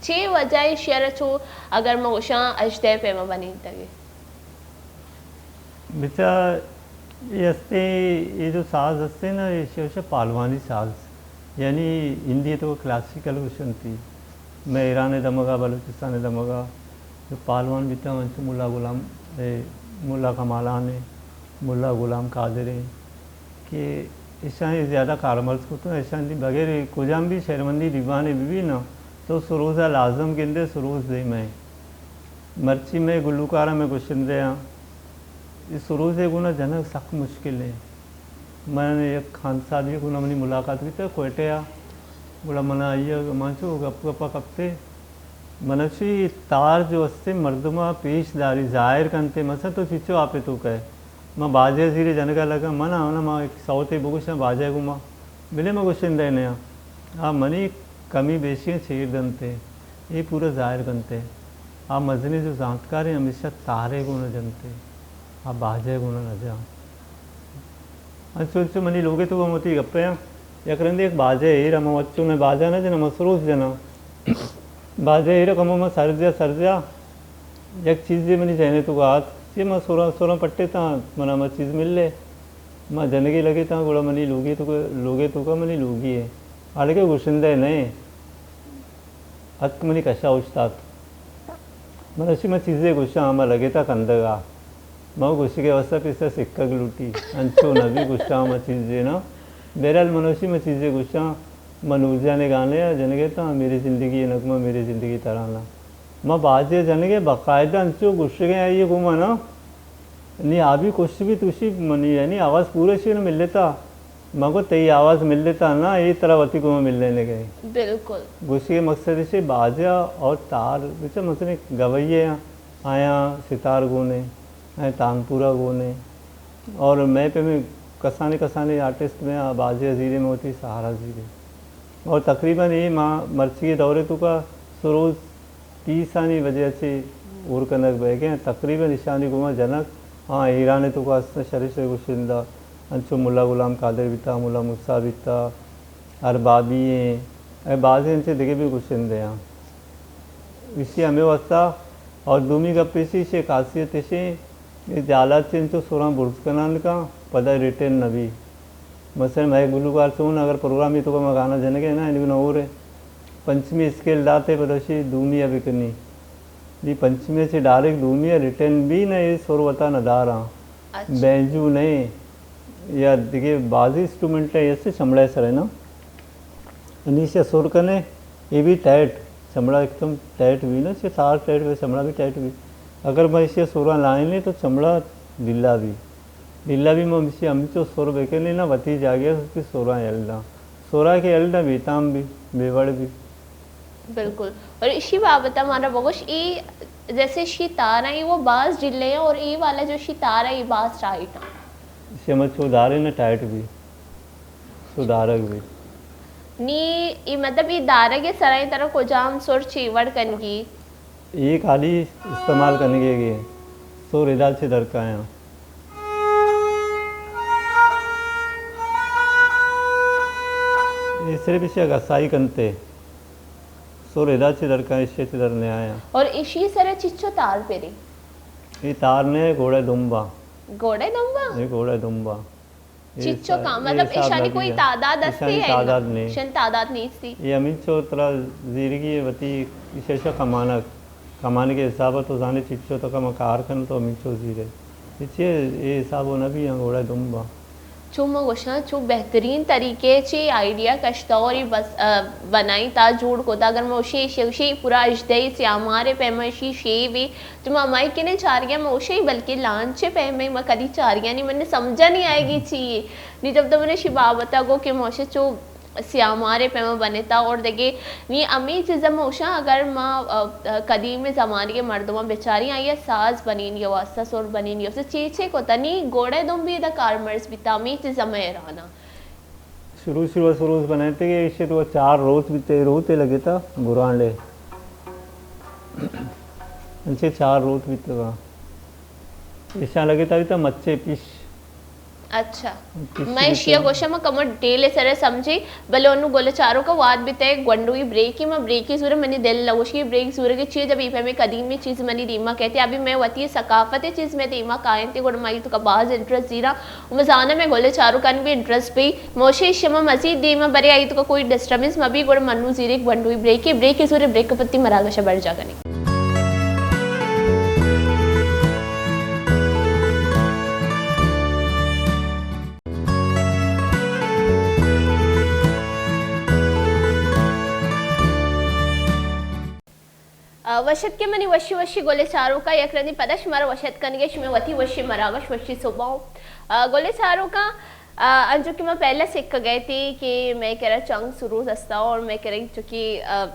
چے وجہ ہے شعر چو اگر مگوشاں اجدہ پیما بنینتگے؟ بچا، یہ ہستے، یہ جو ساز ہستے نا، یہ شعر پہلوانی ساز، یعنی ہندی تو کلاسیکل گوشنتی۔ میں ایران دمگا، بلوچستان دمگا جو پہلوان بیتا، انچو ملا غلام، اے، ملا کمالان ہے، ملا غلام قادر ہے، کہ ایشاں زیادہ کارمرز کتو، ایشاں دی بغیر کجام بھی شہرمندی دیوانے بھی، بھی نا، تو سروز لازم گندے، سروز دے میں۔ مرچی میں گلوکارا میں گشندے ہاں، یہ سروز گونا جنگ سخت مشکل ہے۔ من یک خانزادی گونا منی ملاقات بیتا کوئٹہ آ، گڑا منا آئی ء مانچو گپ گپا کپتے، من چی تار جو استے مردما پیش داری ظاہر کنتے، مثلا تو چچو آپے تو کہے، من باجہ زیرے جنگا لگا، من آنا ما ایک سوتے بگوشاں باجہ گما، بلے من گوشندہ نیا۔ آ منی کمی بیشی چیر دنتے، یہ پورا ظاہر کنتے۔ آ مزنی جو زانتکاریں ہمیشہ تارے گونا جنتے، آ باجہ گونا نہ جان۔ انچو انچو منی لوگے تو ہم وتی گپے آں۔ یک رندے یک باجہ ایر ہم وچو میں باجہ نہ جناں، من سروز جناں۔ باجہ ایر کمو من سرزیا، سرزیا۔ یک چیزے منی ذہنے تو آت، چی من سوراں، سوراں پٹے تاں، منا ما چیز ملے۔ ما جنگے لگے تاں، گڑا منی لوگے تو، لوگے تو کا منی لوگی ہے۔ حالانکہ گشندہ نہیں۔ اتک منی کشا اوشتات۔ من اشی من چیزے گوشاں، ہما لگتا کندگا۔ من گوشگے واسطہ پیسہ سکگ لوٹی۔ انچو نبی گوشاں من چیزے نا۔ بہرحال من اشی من چیزے گوشاں، من نور جانے گانے آ جنگے تا، میری زندگی نغمہ، میری زندگی ترانہ۔ من باجے جنگے باقاعدہ انچو گوشگے آئیے گوما نا۔ نی آ بھی کشت بیت، گوشی منی یعنی آواز پورا شی نہ ملتا۔ من گو تئی آواز ملتا نا، اے ترا وتی گوما ملنے گئے۔ بالکل۔ گوشی مقصد ہے باجا اور تار، بچا مثلا گوئی ہے، آیا ستار گونے، آیا تانپورا گونے، اور میں پہ میں کسانے کسانے آرٹسٹ میں باجے زیرے میں ہوتی سہارا زیرے۔ اور تقریباً یہ ماں مرچی کے دورے تو کا سروز پیسانی وجہ چہ ہور کنگ بئیگ ء انت۔ تقریباً ایشانی گوما جنگ، آ ایران ء توکا است، شرے شرے گشندہ، انچو ملا غلام قادر بیتا، ملا موسی بیتا، اربابی ایں، اے بازیں انچیں دگہ بھی گشندے آں۔ ایشی ہمے واسطہ، اور دومی گپ ایشی، ایشی خاصیت ایشی، اے جالات چہ انچو سراں برز کنان کاں، پدا ریٹن نبی۔ مثلاً مئے گلوکار چون اگر پروگرامے توکا ما گانا جنگے نا، یعنی نہ ہورے۔ پنچمی اسکیل داتے پدا شی دومی ء بکنی۔ دی پنچمی چہ ڈائریکٹ دومی ء ریٹن بی نہ، اے سر وتا نہ داراں۔ اچھا۔ بینجو نہ یا دگہ بازی انسٹرومنٹ ہے، ایسے چمڑے سر ہے نا۔ انیشہ سر کنے، اے بھی ٹائٹ، چمڑا ایک دم ٹائٹ بھی نا، چہ تار ٹائٹ بھی، چمڑا بھی ٹائٹ بھی۔ اگر میں اسے سوراں لائنے تو چمڑا ڈھیلا بھی۔ ڈھیلا بھی من بچی ہمچو سر بکنی نا، وتی جاگہ ء وتی سراں یل داں۔ سرا کہ یل داں بے تام بھی، بے وڑ بھی۔ بالکل۔ اور اشی بابت ہمارا بگوش، ای جیسے اشی تار ہیں، وہ باز ڈھیلے ہیں اور ای والا جو اشی تار ہے، یہ باز ٹائٹ ہیں۔ اشی ہمچو دارے نا ٹائٹ بھی، سو دارگ بھی۔ نی، ای مطلب، ای دارگ سرائیں طرح کجام سر چی وڑ کنگی؟ اے خالی استعمال کنگے گے، سر ادا چہ درکایاں۔ اے صرف ایشی گسائی کنتے، سر ادا چہ درکایاں، ایشی چہ در نیایاں۔ اور ایشی سر چچو تار پری؟ اے تار نے گھوڑے دمبا۔ گھوڑے دمبا؟ اے گھوڑے دمبا۔ اے چچو سا-، کام، اے مطلب، حساب ایشانی نہ کوئی دیا۔ تعداد ہستی ایشانی ہے تعداد نا؟ نہیں۔ ایشانی تعداد نہیں تھی۔ اے ہمینچو ترا زیرگی وتی ایشا کمانک، کمانک حساب تو زانے چچو تک ما کار کن تو ہمینچو زیرے۔ اے چی اے حساب نہ بھی گھوڑا دمبا۔ چو ما گوشاں، چو بہترین طریقے چے آئیڈیا کشتا اور یہ بس، آ، بنائی تا جوڑ کتا۔ اگر ما اشی، اشی، اشی پورا اژدہے سیامارے پیما اشی شیوے، چو ما ہمائی کنے چارگیا ما اشی، بلکہ لانچ پیما ما کدی چارگیا نہیں، من سمجھا نہیں آئے گی چی یہ۔ نی جب تو من اشی بابتا گو کہ ما اشی چو سیامارے پیما بنتا اور دگہ نی ہمے چیزا ما گوشاں، اگر ما، آ، آ، قدیم زمانگے مردماں بچاریں، آئی ء ساز بنینگے واسطہ، سر بنینگے واسطہ چے چے کتا؟ نی گوڑے دمبی ادا کارمرز بیتا، ہمے چیزا ما حیراناں۔ شروع شروع سروز بنائیتے کہ ایشی تو چار روت بیتے، روتے لگتا گرانڈے۔ انچے چار روت بیتگا۔ ایشاں لگتا بیتا مچے پیش۔ اچھا۔ کسی میں بھی اشیا تو گوشاں، ما کمو ڈیٹیل سر سمجھی، بلے انو گل چاروکا واد بیتے گونڈوی بریکی، ما بریکی زورے، منی دل نہ گوشی بریک زورے کہ چیز ابھی پہ میں قدیمی چیز منی دیما کہتے، ابھی میں وتی ثقافتی چیز میں دیما کائیں تے، گوڑ مائی تو کا باز انٹرسٹ زیرا، و مزانا میں گل چاروکان بھی انٹرسٹ بھی موشے شما مزید دیما برے آئی تو کا کوئی ڈسٹربنس مبی، گوڑ منو زیرے گونڈوی بریکی، بریکی زورے بریک پتی مراگش بڑ جا کنی۔ آ، وش اتکے منی وشی وشی گلے چاروکا، یک رندی پدا شمارا وش اتکنگے، شمے وتی وشی مراگش وشی صبح۔ آ، گلے چاروکا، آ، انچو کہ ما پہلا سکھ گئے تھی کہ میں کرا چنگ سروز استا اور میں کرا چونکہ، آ،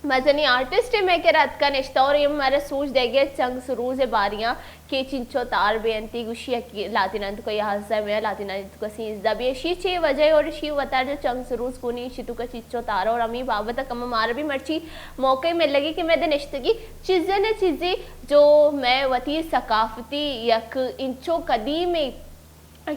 مزنی آرٹسٹ ہے، میں کرا اتکا نشتا اور یہ ہمارا سوچ دے گئے چنگ سروز باریاں کہ چنچو تار بے انتی گوشی کہ لاتینان تو کا یازدہ میں، لاتینان تو کا سیزدہ بے، شی چے وجہ اور شی وتار جو چنگ سروز کونی شی تو کا چنچو تار اور ہمیں بابت کم مارا بھی مرچی موقع مل لگی کہ میں دے نشتگی چیزیں نہ چیزیں جو میں وتی ثقافتی یک انچو قدیمی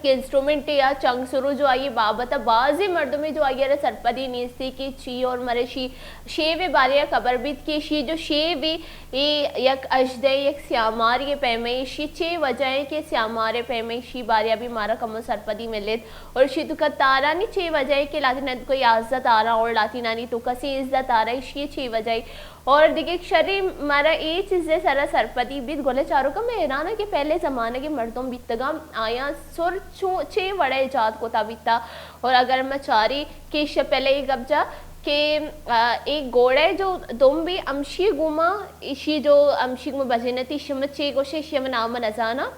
کہ انسٹرومنٹ یا چنگ سرو جو آئی بابت بازیں مردمے جو آئی را سرپدی نیستی کہ چی اور مرے شی شیوے بارے خبر بیت کہ شی جو شیوے اے یک اژدہے یک سیاماری پیمے، شی چے وجہ ہے کہ سیامارے پیمے شی بارے ابھی مارا کمو سرپدی ملیت اور شی تو کا تارانی چے وجہ ہے کہ لاتینانی تو کا یازدہ تارا اور لاتینانی تو کا سیزدہ تارا، شی چے وجہ ہے؟ اور دگہ یک شری مارا اے چیزے سرا سرپدی بیت، گلے چاروکا میں حیران کہ پہلے زمانگے مردم بیتگاں آیاں سر چوں چے وڑے ایجاد کتا بیتا۔ اور اگر ما چاری کہ ایشی پہلے یہ گپ جا کہ، آ، ایک گوڑے جو دم بھی امشی گوما، ایشی جو امشی گوما بجنتی شما چے گوشے، ایشی ہم نام نزانا۔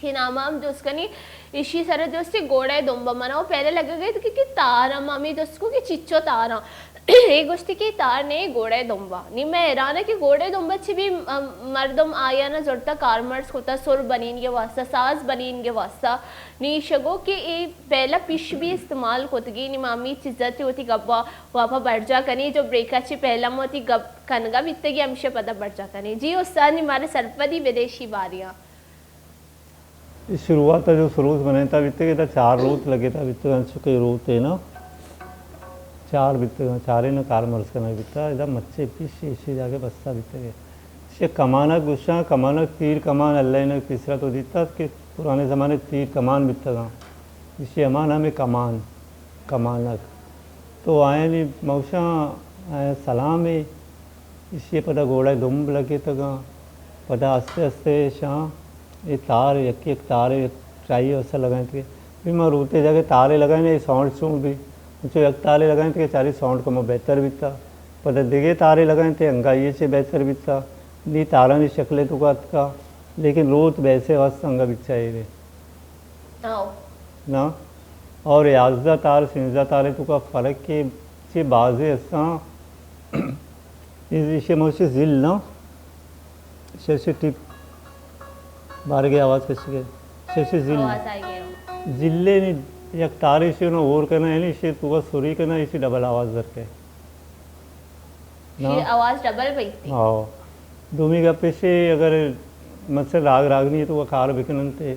شی نام ہم جست کنی، ایشی سر جستی گوڑے دمبا منا و پہلے لگا گئے کہ، کہ تار ہم ہمیں جست کو کہ چچو تاراں۔ اے گوشتی کہ تار نے گوڑے دمبا۔ نی میں حیران ہے کہ گوڑے دمبا چی بھی، ام، مردم آیا نہ زرتا کارمرز کتا سر بنین کے واسطہ، ساز بنین کے واسطہ۔ نی شگو کہ اے پہلا پیش بھی استعمال کتگی، نی مامی چیزا تی ہوتی گپا واپا برجا کنی، جو بریکا چی پہلا موتی گپ کنگا بیتگی ہمشہ پدا برجا کنی۔ جی استاد نی مارے سرپدی بدیشی باریاں۔ اے شروعات ء جو سروز بنائینتا بیتگ، ادا چار روت لگتا بیتگ، انچو کہ روت ء نا چار بیتگ، چاریں نا کارمرز کنگ بیتا، ادا مچے پیش ایشی جاگہ بستا بیتگ۔ ایشی کمانک گوشاں، کمانک تیر کمان اللہ نے پیسرا تو دیتا کہ پرانے زمانے تیر کمان بیتگاں، ایشی ہما نام کمان، کمانک۔ تو آیانی موشاں آیا سلامے، ایشی ء پدا گوڑا ء دمب لگتگاں۔ پدا آستے آستے اشاں اے تار یک یک تارے یک چائی ء واسطہ لگائینتگ۔ بھی ما روتے جاگہ تارے لگائینے، اے ساؤنڈ چون بی؟ انچو یک تارے لگائینتگ کہ چاری ساؤنڈ کمو بہتر بیتا۔ پدا دگہ تارے لگائینتے، انگا یہ چے بہتر بیتا۔ نی تارانی شکل ء تو کا اتکا، لیکن روت بیسے واسطہ انگا بچا ایرے۔ آؤ۔ نا؟ اور یازدہ تار، سیزدہ تارے تو کا فرق کے چے بازے استاں۔ ایشی موشی زل نا، شش ٹپ بارگے آواز کشی کے، شش زل۔ آواز آئی گیا۔ زلے نی یک تارے شی نا اور کنا، یعنی شی تو کا سری کنا، ایشی ڈبل آواز در کے۔ نا؟ شی آواز ڈبل بیتی۔ ہاں۔ دومی گپ ایشی اگر مثلا راگ راگنی تو کا کار بکننتے،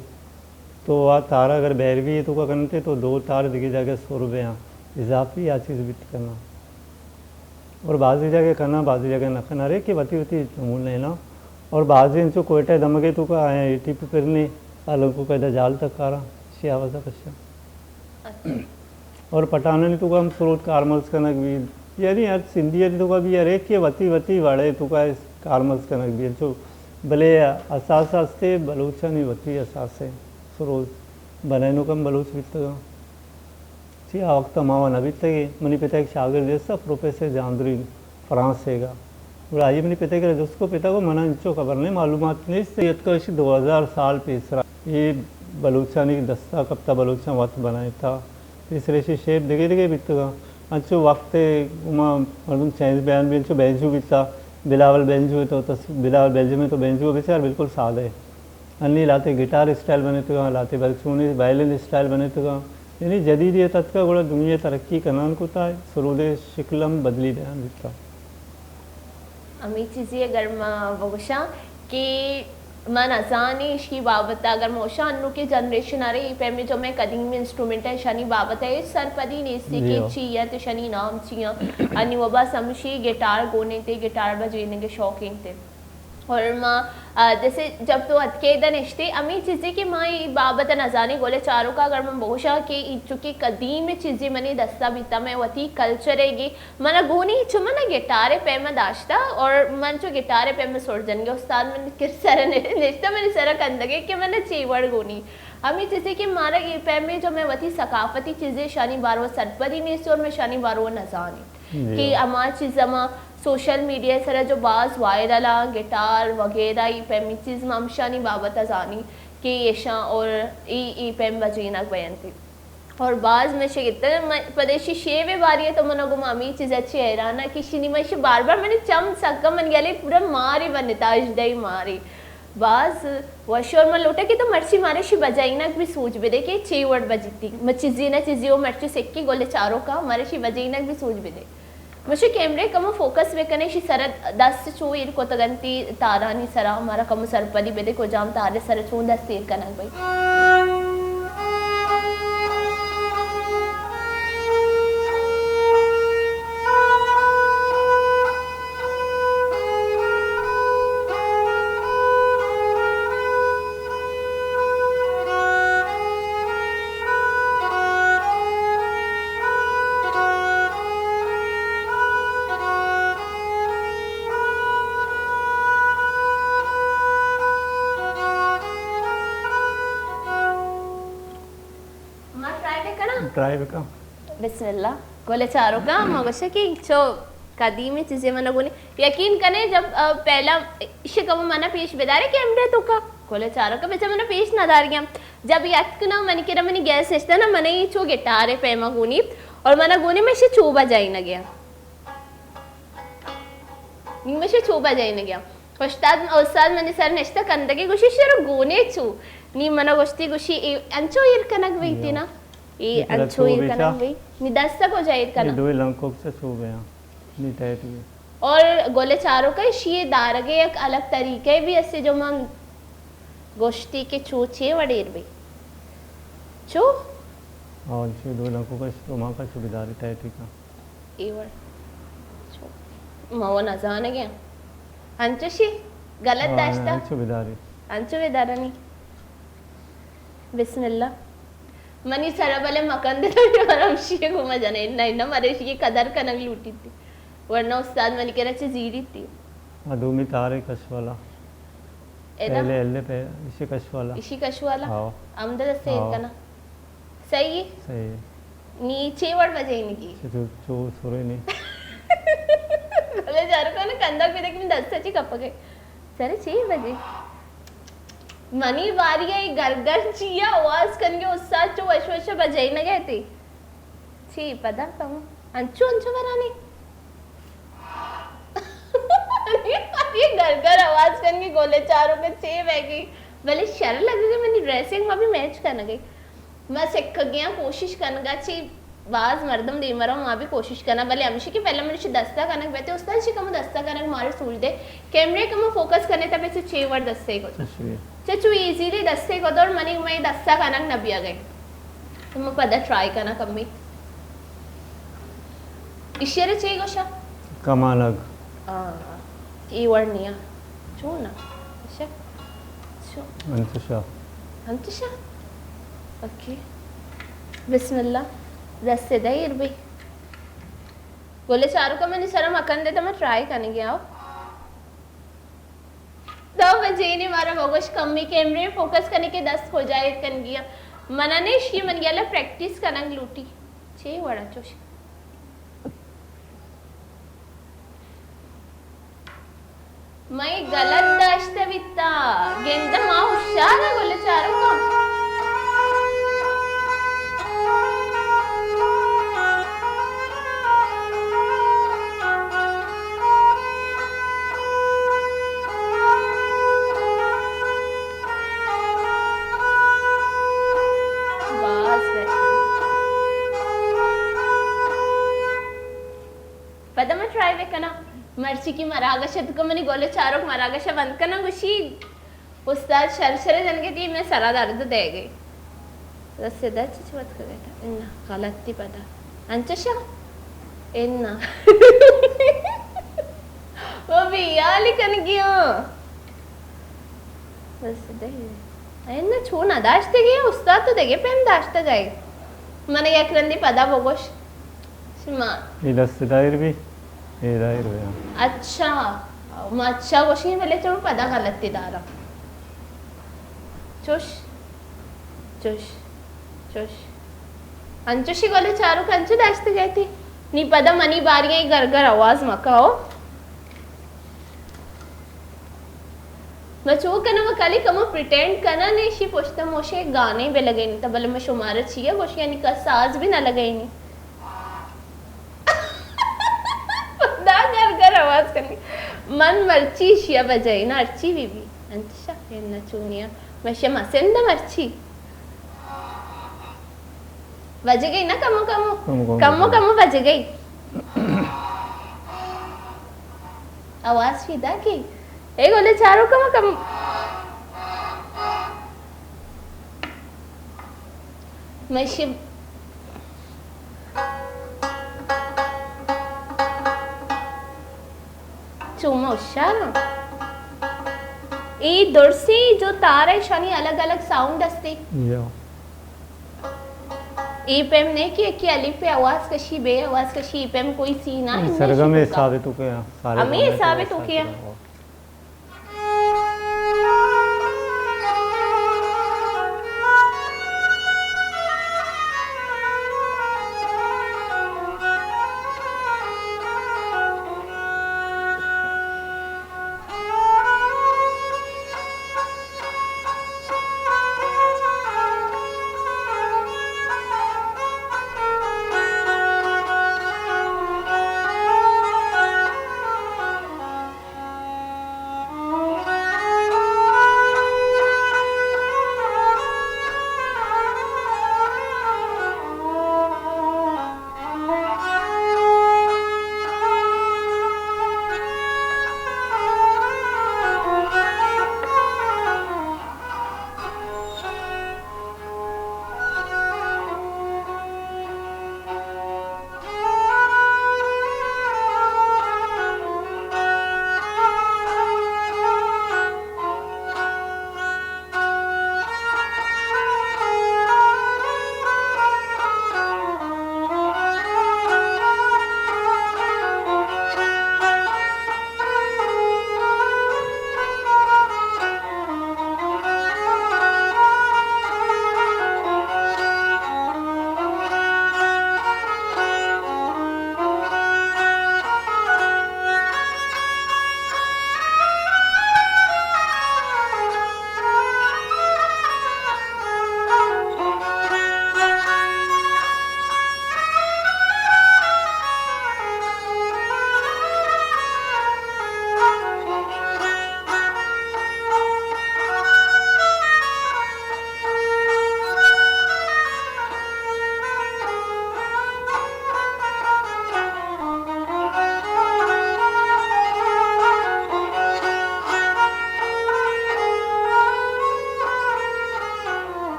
تو آ تارا اگر بھیروی ہے تو کا کنتے تو دو تار دگہ جگہ سر بیاں، اضافی آ چیز بیت کنا۔ اور بعضی جگہ کنا، بعضی جگہ نہ کنا، ہر ایک کے وتی وتی نمونے نا۔ اور بعضی انچو کوئٹہ دمگے تو کا آیا اے ٹی پی پرنے، الگ کو قیدا جال تک کارا، شی آوازا کشا۔ اچھا۔ اور پٹھانانی تو کا ہم سروت کارمرز کنگ بھی، یعنی ہر سندھی تو کا بھی ہر ایک کے وتی وتی وڑے تو کا کارمرز کنگ بھی، انچو بلے اثاثہ استے بلوچانی وتی اثاثے سروت۔ بنائینوک ہم بلوچ بیتگاں۔ چی آ وقت ءَ ما وَ نہ بیتگیں۔ منی پت ءَ یک شاگردے است، پروفیسر جاندری، فرانس ءِ گا۔ گڑا آئی ءَ منی پت ءِ کرا جست کو، پت ءَ گو من ءَ انچو خبر نہ، معلومات نیست۔ اتکا ایشی دو ہزار سال پیسرا اے بلوچانی دستا کپتا، بلوچاں وت بنائینتا۔ پیسر ایشی شیپ دگہ دگہ بیتگاں۔ انچو وقت ءِ گوما مردم چینج بیان بی، انچو بینجو بیتا، بلاول بینجو تو تس-، بلاول بیلجم ءِ تو بینجو بچار بالکل سادہ ہے۔ انی لاتے گٹار اسٹائل بنتگاں، لاتے بلچونی وائلن اسٹائل بنتگاں۔ یعنی جدیدیت اتکا، گڑا دنیا ترقی کنان کتا، سرودے شکل ہم بدلی بیان بیتا۔ ہمے چیزی اگر ما بگوشاں کہ ما نزانیں اشی بابت ءَ، اگر ما گوشاں انوکیں جنریشن ءَ را اے پیمیں جو مئے قدیمی انسٹرومنٹ ءَ اشانی بابت ءَ ہچ سرپدی نیستی کہ جی ہو۔ چی انت، اشانی نام چی انت۔ انی وبا سمشی گٹار گون انت، گٹار بجینگ ءِ شوق انت۔ اور ما، آ، جیسے جب تو اتکے ادا نشتے، ہمے چیزے کہ ما اے بابت ءَ نزانیں، گل ءِ چاروکا اگر من بگوشاں کہ اے چونکہ قدیم چیزے منی دستا بیتا، مئے وتی کلچر ءِ گے، منا گونی چو منا گٹار ءِ پیما داشتا اور من چو گٹار ءِ پیما سر جنگے، استاد منی کر سر ءَ نشتا، منی سر ءَ کندگے کہ منا چے وڑ گونی۔ ہمے چیزے کہ مارا اے پیمیں جو مئے وتی ثقافتی چیزے اشانی بارو ءَ سرپدی نیست اور مئے اشانی بارو ءَ نزانیں جی۔ کہ ہما چیز ہما سوشل میڈیا ءِ سرا جو باز وائرل آں، گٹار وغیرہ، اے پیمیں چیز ما ہمشانی بابت ءَ زانی کہ ایشاں اور اے، اے پیم بجینگ بینتی۔ اور باز من شگفتہ، من پدیشی شیو ءِ باری ءَ تو منا گو ما ہمے چیز ءَ چی حیران آں کہ شنی من شی بار بار منی چم سکا من گلے پورا ماری بنتا، اژدہی ماری۔ باز وش اور من لوٹا کہ تو مرچی مارا شی بجائینگ بھی سوج بدے کہ چے وڑ بجیتی۔ من چیزی نہ چیزی او مرچی سکی گل ءِ چاروکا مارا شی بجائینگ بھی سوج بدے۔ مشے کیمرے کمو فوکس بکنے، شی سر دست چو ایر کتگنتی تارانی سرا، مارا کمو سرپدی بدے کجام تارے سر چون دست ایر کنگ بئی۔ ما ٹرائی بکناں؟ ٹرائی بکن۔ بسم اللہ۔ گل ءِ چاروکاں، ما گوشاں کہ چو قدیمی چیزے من گونی۔ یقین کنے جب، آ، پہلا شکم منا پیش بدارے کیمرے توکا۔ گل ءِ چاروکاں بچا منا پیش نہ دارگی ہم۔ جب یہ اتک نا منی کرا منی گیس نشتا نا، من یہ چو گٹار ءِ پیما گونی اور منا گونی من شی چو بجائینگی ہاں۔ نی من شی چو بجائینگی ہاں۔ استاد، استاد منی سر نشتہ کندگی گوشی، شر گونے چو؟ نی منا گوشتی گوشی، اے انچو ایر کنگ بیتی نا؟ اے انچو ایر کنگ بی؟ نی دست کجا ایر کنگ؟ دوئی لنکوک سے چو بیا۔ نی ٹائٹ بی۔ اور گل ءِ چاروکا شی دارگ ءِ یک الگ طریقے بھی اسے جو من گوشتی کہ چو چے وڑ ایر بی۔ چو؟ ہاں، شی دوئی لنکوک سے ما کا چو بداری ٹائٹ کا۔ اے وڑ۔ چو۔ ما وہ نزانگے۔ انچوشی؟ غلط داشتا؟ انچو بداری۔ انچو بدارانی۔ بسم اللہ۔ منی سرا بلے مکن دے تو ہمشی گوما جنے۔ نہ، نہ، مرے شی قدر کنگ لوٹی تھی۔ ورنہ استاد منی کرا چی زیری تھی۔ آ دومی تارے کش والا۔ ادا؟ پہلے، پہلے پہ-، اسی کش والا۔ اسی کش والا؟ ہاں۔ ہمدا دست ایر کنا۔ صحیح؟ صحیح۔ نی چے وڑ بجائینگی؟ چو، چو سرے نی۔ گل ءِ چاروکاں کندگ بدے کہ من دست چی کپگے۔ سر چے بجے؟ منی باری ءَ گرگر چیا آواز کنگے استاد چو وش وش بجائینگے تی۔ چی پدا کم؟ انچو، انچو برانی۔ یہ گھر گھر آواز کنگی گل ءِ چاروکا چے بئیگی۔ بلے شر لگگی منی ڈریسنگ ما بھی میچ کنگی۔ ما سکگیاں کوشش کنگا چی باز مردم دیما رو ما بھی کوشش کناں، بلے ہمیشی کہ پہلا منی چی دستا کنگ بیتے، استاد چی کمو دستا کنگ مارے سوج دے، کیمرے کمو فوکس کنے تا پہ چے وڑ دستے کو۔ چچو ایزیلی دستے کو دور منی میں دستا کنگ نہ بیاگے۔ تو من پدا ٹرائی کناں کمی۔ ایشی ءَ را چے گوشاں؟ کمالگ۔ آ، اے وڑ نیا۔ چون ءَ؟ ایشا؟ چون؟ انچشا۔ انچشا؟ اوکے۔ بسم اللہ۔ دست دیر بی۔ گلے چاروکا منی سرا مکن دے تو من ٹرائی کنگی آؤ۔ دو بجے نے مارا بگوش کمی کیمرے فوکس کنے کہ دست کجا ایر کنگی ءَ۔ من ءَ نہ ایشی، من یلہ پریکٹس کنگ لوٹی۔ چے وڑا چوش؟ مئے غلط داشتہ بیتا۔ گندہ ما ہوشیار ءَ گل چاروکاں۔ باز بہترین۔ پدا من ٹرائی بکناں۔ مرچی کہ مراگش اتکو، منی گل چاروک مراگش بند کناں، گوشی، استاد شر شر جنگے دی، میں سرا درد دے گئی۔ رسے دا چچ بات کر بیٹا۔ انا غلطی پدا۔ انچشا؟ انا۔ وہ بھی یالی کنگی ہوں۔ بس دگہ۔ ایندا چو نہ داشتگی، استاد تو دگہ پیم داشتگی۔ من یک رندی پدا بگوش۔ شما۔ اے دست دائر بی، اے دائر بی، ہاں۔ اچھا، ما اچھا گوشی، بلے چون پدا غلطی دارا۔ چوش، چوش، چوش۔ انچوشی گل چاروک انچو داشتگی تی۔ نی پدا منی باری گر گر آواز مکا ہو۔ ما چو کناں، ما کلی کمو پریٹینڈ کناں، نے ایشی پشت موشے گانے بہ لگینی تا، بلے ما شمارا چیا گوشی، یعنی کا ساز بھی نہ لگینی۔ دا گر گر آواز کنی۔ من مرچی ایشیا بجائی نا، ہرچی بھی بھی۔ انت شاہ نہ چونیا۔ مشے مسند مرچی۔ بجگئی نا کمو کمو۔ کمو کمو کمو۔ کمو کمو بجگئی۔ آواز پیدا کی۔ اے گولے چارو کمو کمو۔ مشی۔ چو ما ہوشیاراں۔ اے درسیں جو تار ہے، شانی الگ الگ ساؤنڈ ہستے۔ یا۔ اے پیم نہیں کہ، کہ الف پہ آواز کشی، بے آواز کشی، اے پیم کوئی سین آ، اے ہمیں سرگم شروع کا۔ حساب تو کیا؟ سارے ہمیں گانے حساب تو تو کیا؟ حساب تو۔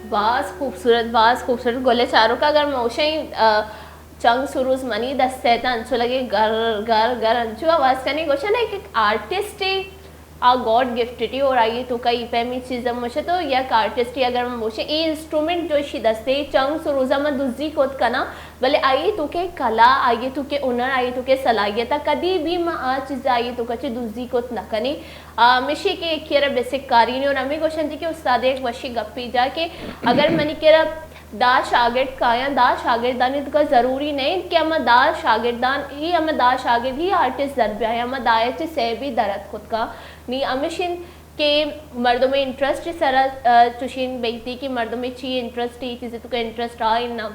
باز خوبصورت، باز خوبصورت گل چاروک۔ اگر موشیں، آ، چنگ سروز منی دست ءَ تاں انچو لگے گر گر گر انچو آواز کنی، گوشن ایک، ایک آرٹسٹ آ گاڈ گفٹڈ ئی اور آئی ءِ توکا ای پیمی چیز ہم مشے تو یک آرٹسٹ ئی اگر من بوشے اے انسٹرومنٹ جو اشی دستے چنگ سروزا من دزی کت کناں، بلے آئی ءِ توکا کلا، آئی ءِ توکا ہنر، آئی ءِ توکا صلاحیت ءَ کدی بھی ما آ چیز آئی ءِ توکا چہ دزی کت نہ کنیں۔ آ، ہمیشی کہ یکے ءَ را بے سکاری نی اور ہمے گوشنتی کہ استاد یک وشی گپی جا کہ اگر منی کرا دہ شاگرد کایاں، دہ شاگردانی توکا ضروری نہ انت کہ ہما دہ شاگردان ہی، ہما دہ شاگرد ہی آرٹسٹ در بیایاں، ہما دہ ءَ چہ سے بھی در اتک کت کاں۔ نی ہمیش انت کہ مردم ءِ انٹرسٹ ءِ سرا، آ، چوشیں بیتی کہ مردم ءِ چی انٹرسٹ، اے چیز ءِ توکا انٹرسٹ آ انت نہ۔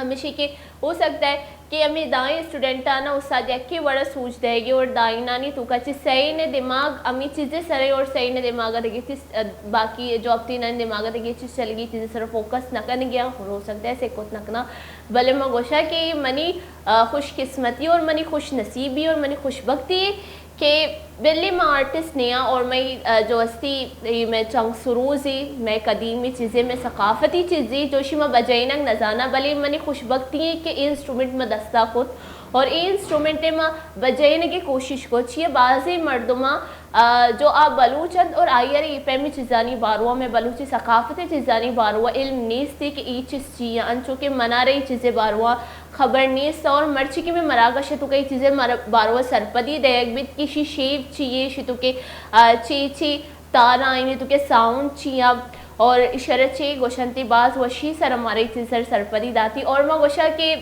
ہمیشی کہ ہو سکتا ہے کہ ہمے دائیں اسٹوڈنٹانا استاد یکے وڑا سوج دئیگی اور دائینانی توکا چہ سئینہ دماغ ہمے چیزے سرے اور سئینہ دماغا دگہ چیز، باقی جو ہفتینانی دماغا دگہ چیز چلگی چیزے سرا فوکس نہ کنگی اور ہو سکتا ہے سے کت نہ کناں۔ بلے ما گوشاں کہ منی، آ، خوش قسمتی اور منی خوش نصیبی اور منی خوش بختی کہ بلے ما آرٹسٹ نیاں اور مئی، آ، جو ہستی، اے مئے چنگ سروزی، مئے قدیمی چیزے، مئے ثقافتی چیزے، جو اشی ما بجائینگ نہ زاناں، بلے منی خوش بختی ایں کہ اے انسٹرومنٹ ما دستا کت اور اے انسٹرومنٹ ما بجائینگ ءِ کوشش کت۔ چیا بازیں مردماں، آ، جو آ بلوچ انت اور آئی ءَ را اے پیمی چیزانی باروا، مئے بلوچی ثقافتی چیزانی باروا علم نیستی کہ اے چیز چی انت، انچو کہ منا را اے چیزے باروا خبر نیست اور مرچی کہ مئے مراگش ءِ توکا اے چیزے مر-، باروا سرپدی دئیگ بیت کہ اشی شیپ چی یے، اشی توکا، آ، چی چی تاراں، آئینی توکا ساؤنڈ چی آ اور اشرا چی گوشنتی، باز وشی سرا مارا اے چیز سر سرپدی داتی اور ما گوشاں کہ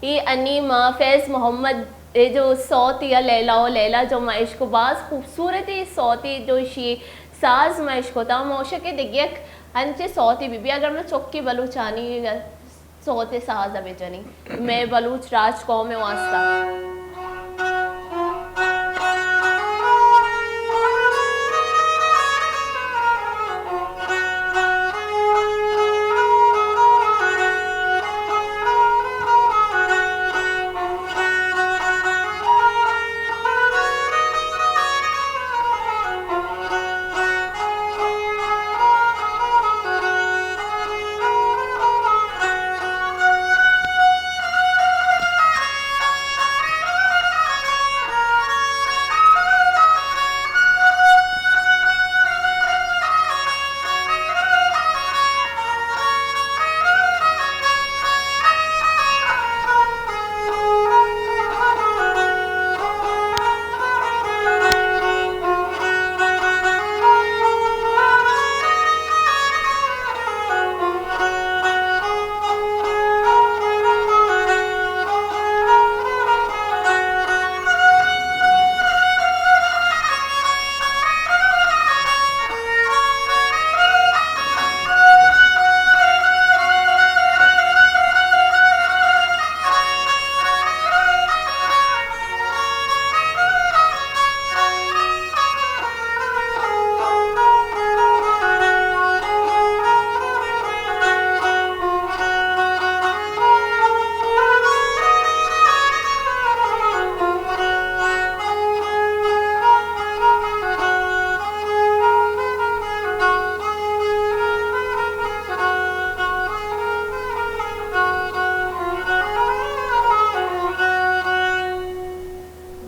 اے انی ما فیض محمد ءِ جو سوت یا لیلا و لیلا جو ما اشکو، باز خوبصورتی سوتی جو اشی ساز ما اشکتا، ما گوشاں کہ دگہ یک انچے سوتی بہ بی اگر ما چکی بلوچانی سوت ءِ ساز ءَ بہ جنیں، مئے بلوچ راج قوم ءِ واسطہ۔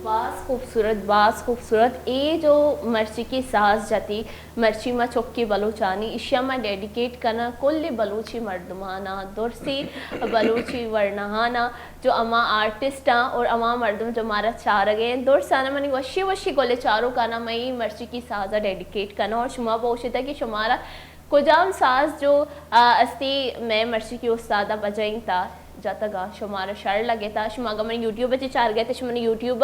باز خوبصورت، باز خوبصورت۔ اے جو مرچی کی ساز جتی، مرچی ما چکی بلوچانی، اشیا ما ڈیڈیکیٹ کناں کل بلوچی مردمانا، درسی بلوچی ورناہانا، جو ہما آرٹسٹاں اور ہما مردم جو مارا چارگے ہیں، درسانا منی وشی وشی گل چاروکانا مئی مرچی کی سازا ڈیڈیکیٹ کناں اور شما بوشتا کہ شمارا کجام ساز جو، آ، استی مئے مرچی کی استادا بجائینتا جتگا، شمارا شر لگتا، شما اگا منی یوٹیوب چی چارگے تے شما منی یوٹیوب،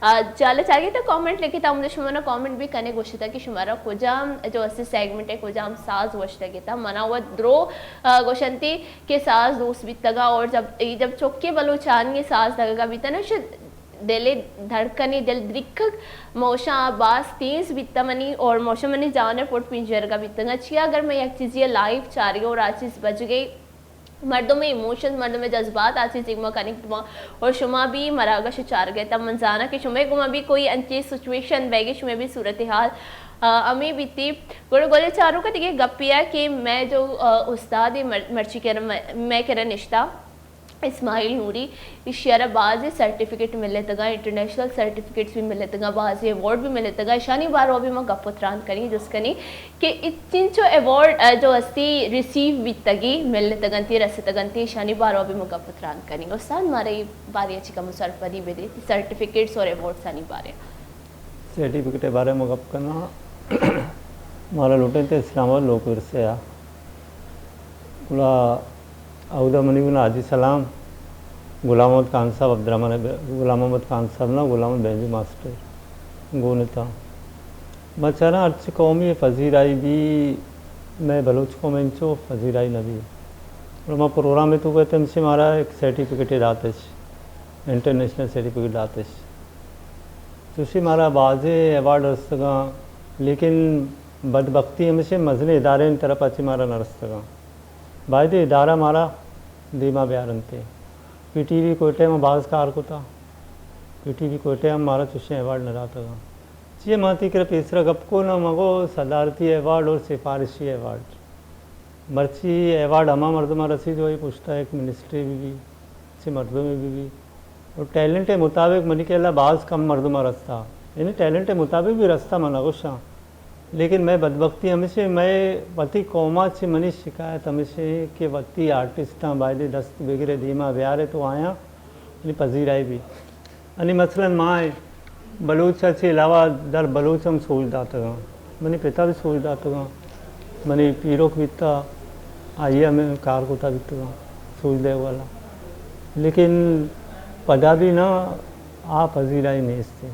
آ، جالا چارگے تے کامنٹ لکھتا، ہمدا شما منا کامنٹ بھی کنے گوشتا کہ شمارا کجام جو استی سیگمنٹ ہے، کجام ساز وش لگتا۔ منا و درو، آ، گوشنتی کہ ساز دوست بیتگا اور جب، جب چکی بلوچانی ساز لگگا بیتا نا، دل دھڑکن، دل دریکگ موشاں باز تیز بیتا منی اور موشاں منی جان پٹ پنجرگا بیتگا۔ چیا اگر میں یک چیزی لائیو چاری اور آ چیز بج گئی، مردم ایموشنز، مردم جذبات آ چیز ما کنیکٹ باں اور شما بھی مراگش چارگے تا من زانا کہ شما گما بھی کوئی انچی سچویشن بیگی، شما بھی صورتحال، آ، ہمیں بیتی۔ گڑا گل چاروکا دیگہ گپیا کہ میں جو، آ، استاد مر-، مرچی کر میں، میں کرا نشتا۔ اسماعیل نوری، ایشی ءَ را بازیں سرٹیفکیٹ ملتگاں، انٹرنیشنل سرٹیفکیٹس بھی ملتگاں، بازیں ایوارڈ بھی ملتگاں۔ ایشانی باروا بھی ما گپ و تران کنیں، جست کنیں کہ چنچو ایوارڈ، ءَ، جو ہستی ریسیو بیتگی، ملتگنتی، رستگنتی، ایشانی باروا بھی ما گپ و تران کنیں۔ استاد، مارا اے بارے ءَ چی کم سرپدی بدے، سرٹیفکیٹس اور ایوارڈسانی بارے ءَ۔ سرٹیفکیٹ ءِ بارے ءَ ما گپ کناں، مارا لوٹیں تے اسلام آباد لوک ورثہ ءَ۔ گڑا اودا منی گون حاجی سلام، غلام محمد خان صاحب، عبدالرحمن ب-، غلام محمد خان صاحب نا، غلام محمد بینجو ماسٹر گون اتاں۔ ما چاراں ہرچ قومی پذیرائی بی، مئے بلوچ قوم انچو پذیرائی نہ بی۔ گڑا ما پروگرام تو کہتے ہمشی مارا ایک سرٹیفکیٹ داتش، انٹرنیشنل سرٹیفکیٹ داتش۔ چوشی مارا بازیں ایوارڈ رستگاں، لیکن بدبختی ہمیش انت مزنیں ادارہانی طرف ءَ چہ مارا نہ رستگاں۔ باید ادارہ مارا دیما بیارنت۔ پی ٹی وی کوئٹہ ءَ ما باز کار کتا۔ پی ٹی وی کوئٹہ ءَ ہم مارا چوشیں ایوارڈ نہ داتگاں۔ چیئے ما تئی کرا پیسرا گپ کو نا، مگو صدارتی ایوارڈ اور سفارشی ایوارڈ۔ مرچی ایوارڈ ہما مردم ءَ رسی جو آئی پشتا ایک منسٹری بہ بی، چہ مردمے بہ بی۔ اور ٹیلنٹ ءِ مطابق منی خیال ءَ باز کم مردم ءَ رستا۔ یعنی ٹیلنٹ ءِ مطابق بھی رستا، من نہ گوشاں۔ لیکن مئے بدبختی ہمیش انت، مئے وتی قوم ءَ چہ منی شکایت ہمیش انت کہ وتی آرٹسٹاں باید دست بگرے، دیما بیارے تو آیاں یعنی پذیرائی بی۔ یعنی مثلاً ما بلوچ ءَ چہ علاوہ در بلوچ ہم سوج داتگاں۔ منی پتا بھی سوج داتگاں۔ منی پیرک بیتا، آئی ءَ ہمے کار کتا بیتگاں، سوج دئیگ والا۔ لیکن پدا بھی نا آ پذیرائی نیست۔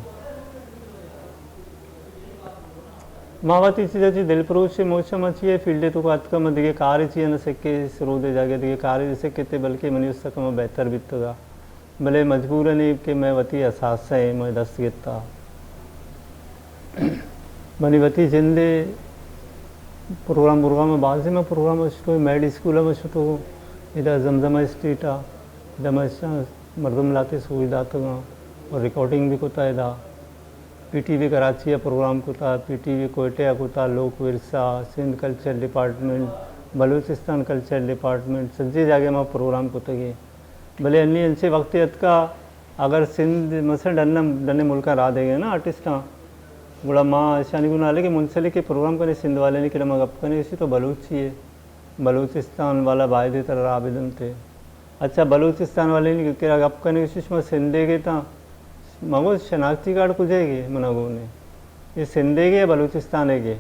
ما وتی چیزا چی دل پروش، موچم چی ہے فیلڈ تو کو اتکا، من دیگه کاری چی نہ سکے، سرود جاگہ دیگه کاری نہ سکے تے، بلکہ منی است کم بہتر بیتگا۔ بلے مجبوراً اے کہ مئے وتی اثاثہ ایں، مئے دست گپتا۔ منی وتی جند ءِ پروگرام، پروگرام بازیں، من پروگرام شتو، میڈ اسکول ءَ من شتو، ادا زمزمہ اسٹریٹ ءَ، ادا من مردم لاتے سوج داتگاں اور ریکارڈنگ بھی کتا ادا۔ پی ٹی وی کراچی ءَ پروگرام کتا، پی ٹی وی کوئٹہ ءَ کتا، لوک ورثہ، Sindh culture department, Balochistan culture department, سجے جاگہ ما پروگرام کتگیں۔ بلے انی انچیں وقتے اتکا، اگر سندھ، مثلاً ڈن، ڈن ملکاں راہ دیگے نا آرٹسٹاں، گڑا ما اشانی گون حالے کہ منسلک پروگرام کنے، سندھ والے نی کرا ما گپ کنے، اسی تو بلوچی ہے، بلوچستان والا بایدے ترا راہ بدنتے۔ اچھا، بلوچستان والے نی کرا گپ کنے، اسی شما سندھے گے تاں، مگو شناختی کارڈ کجے گے منا گونے؟ یہ سندھے گے یا بلوچستان گے؟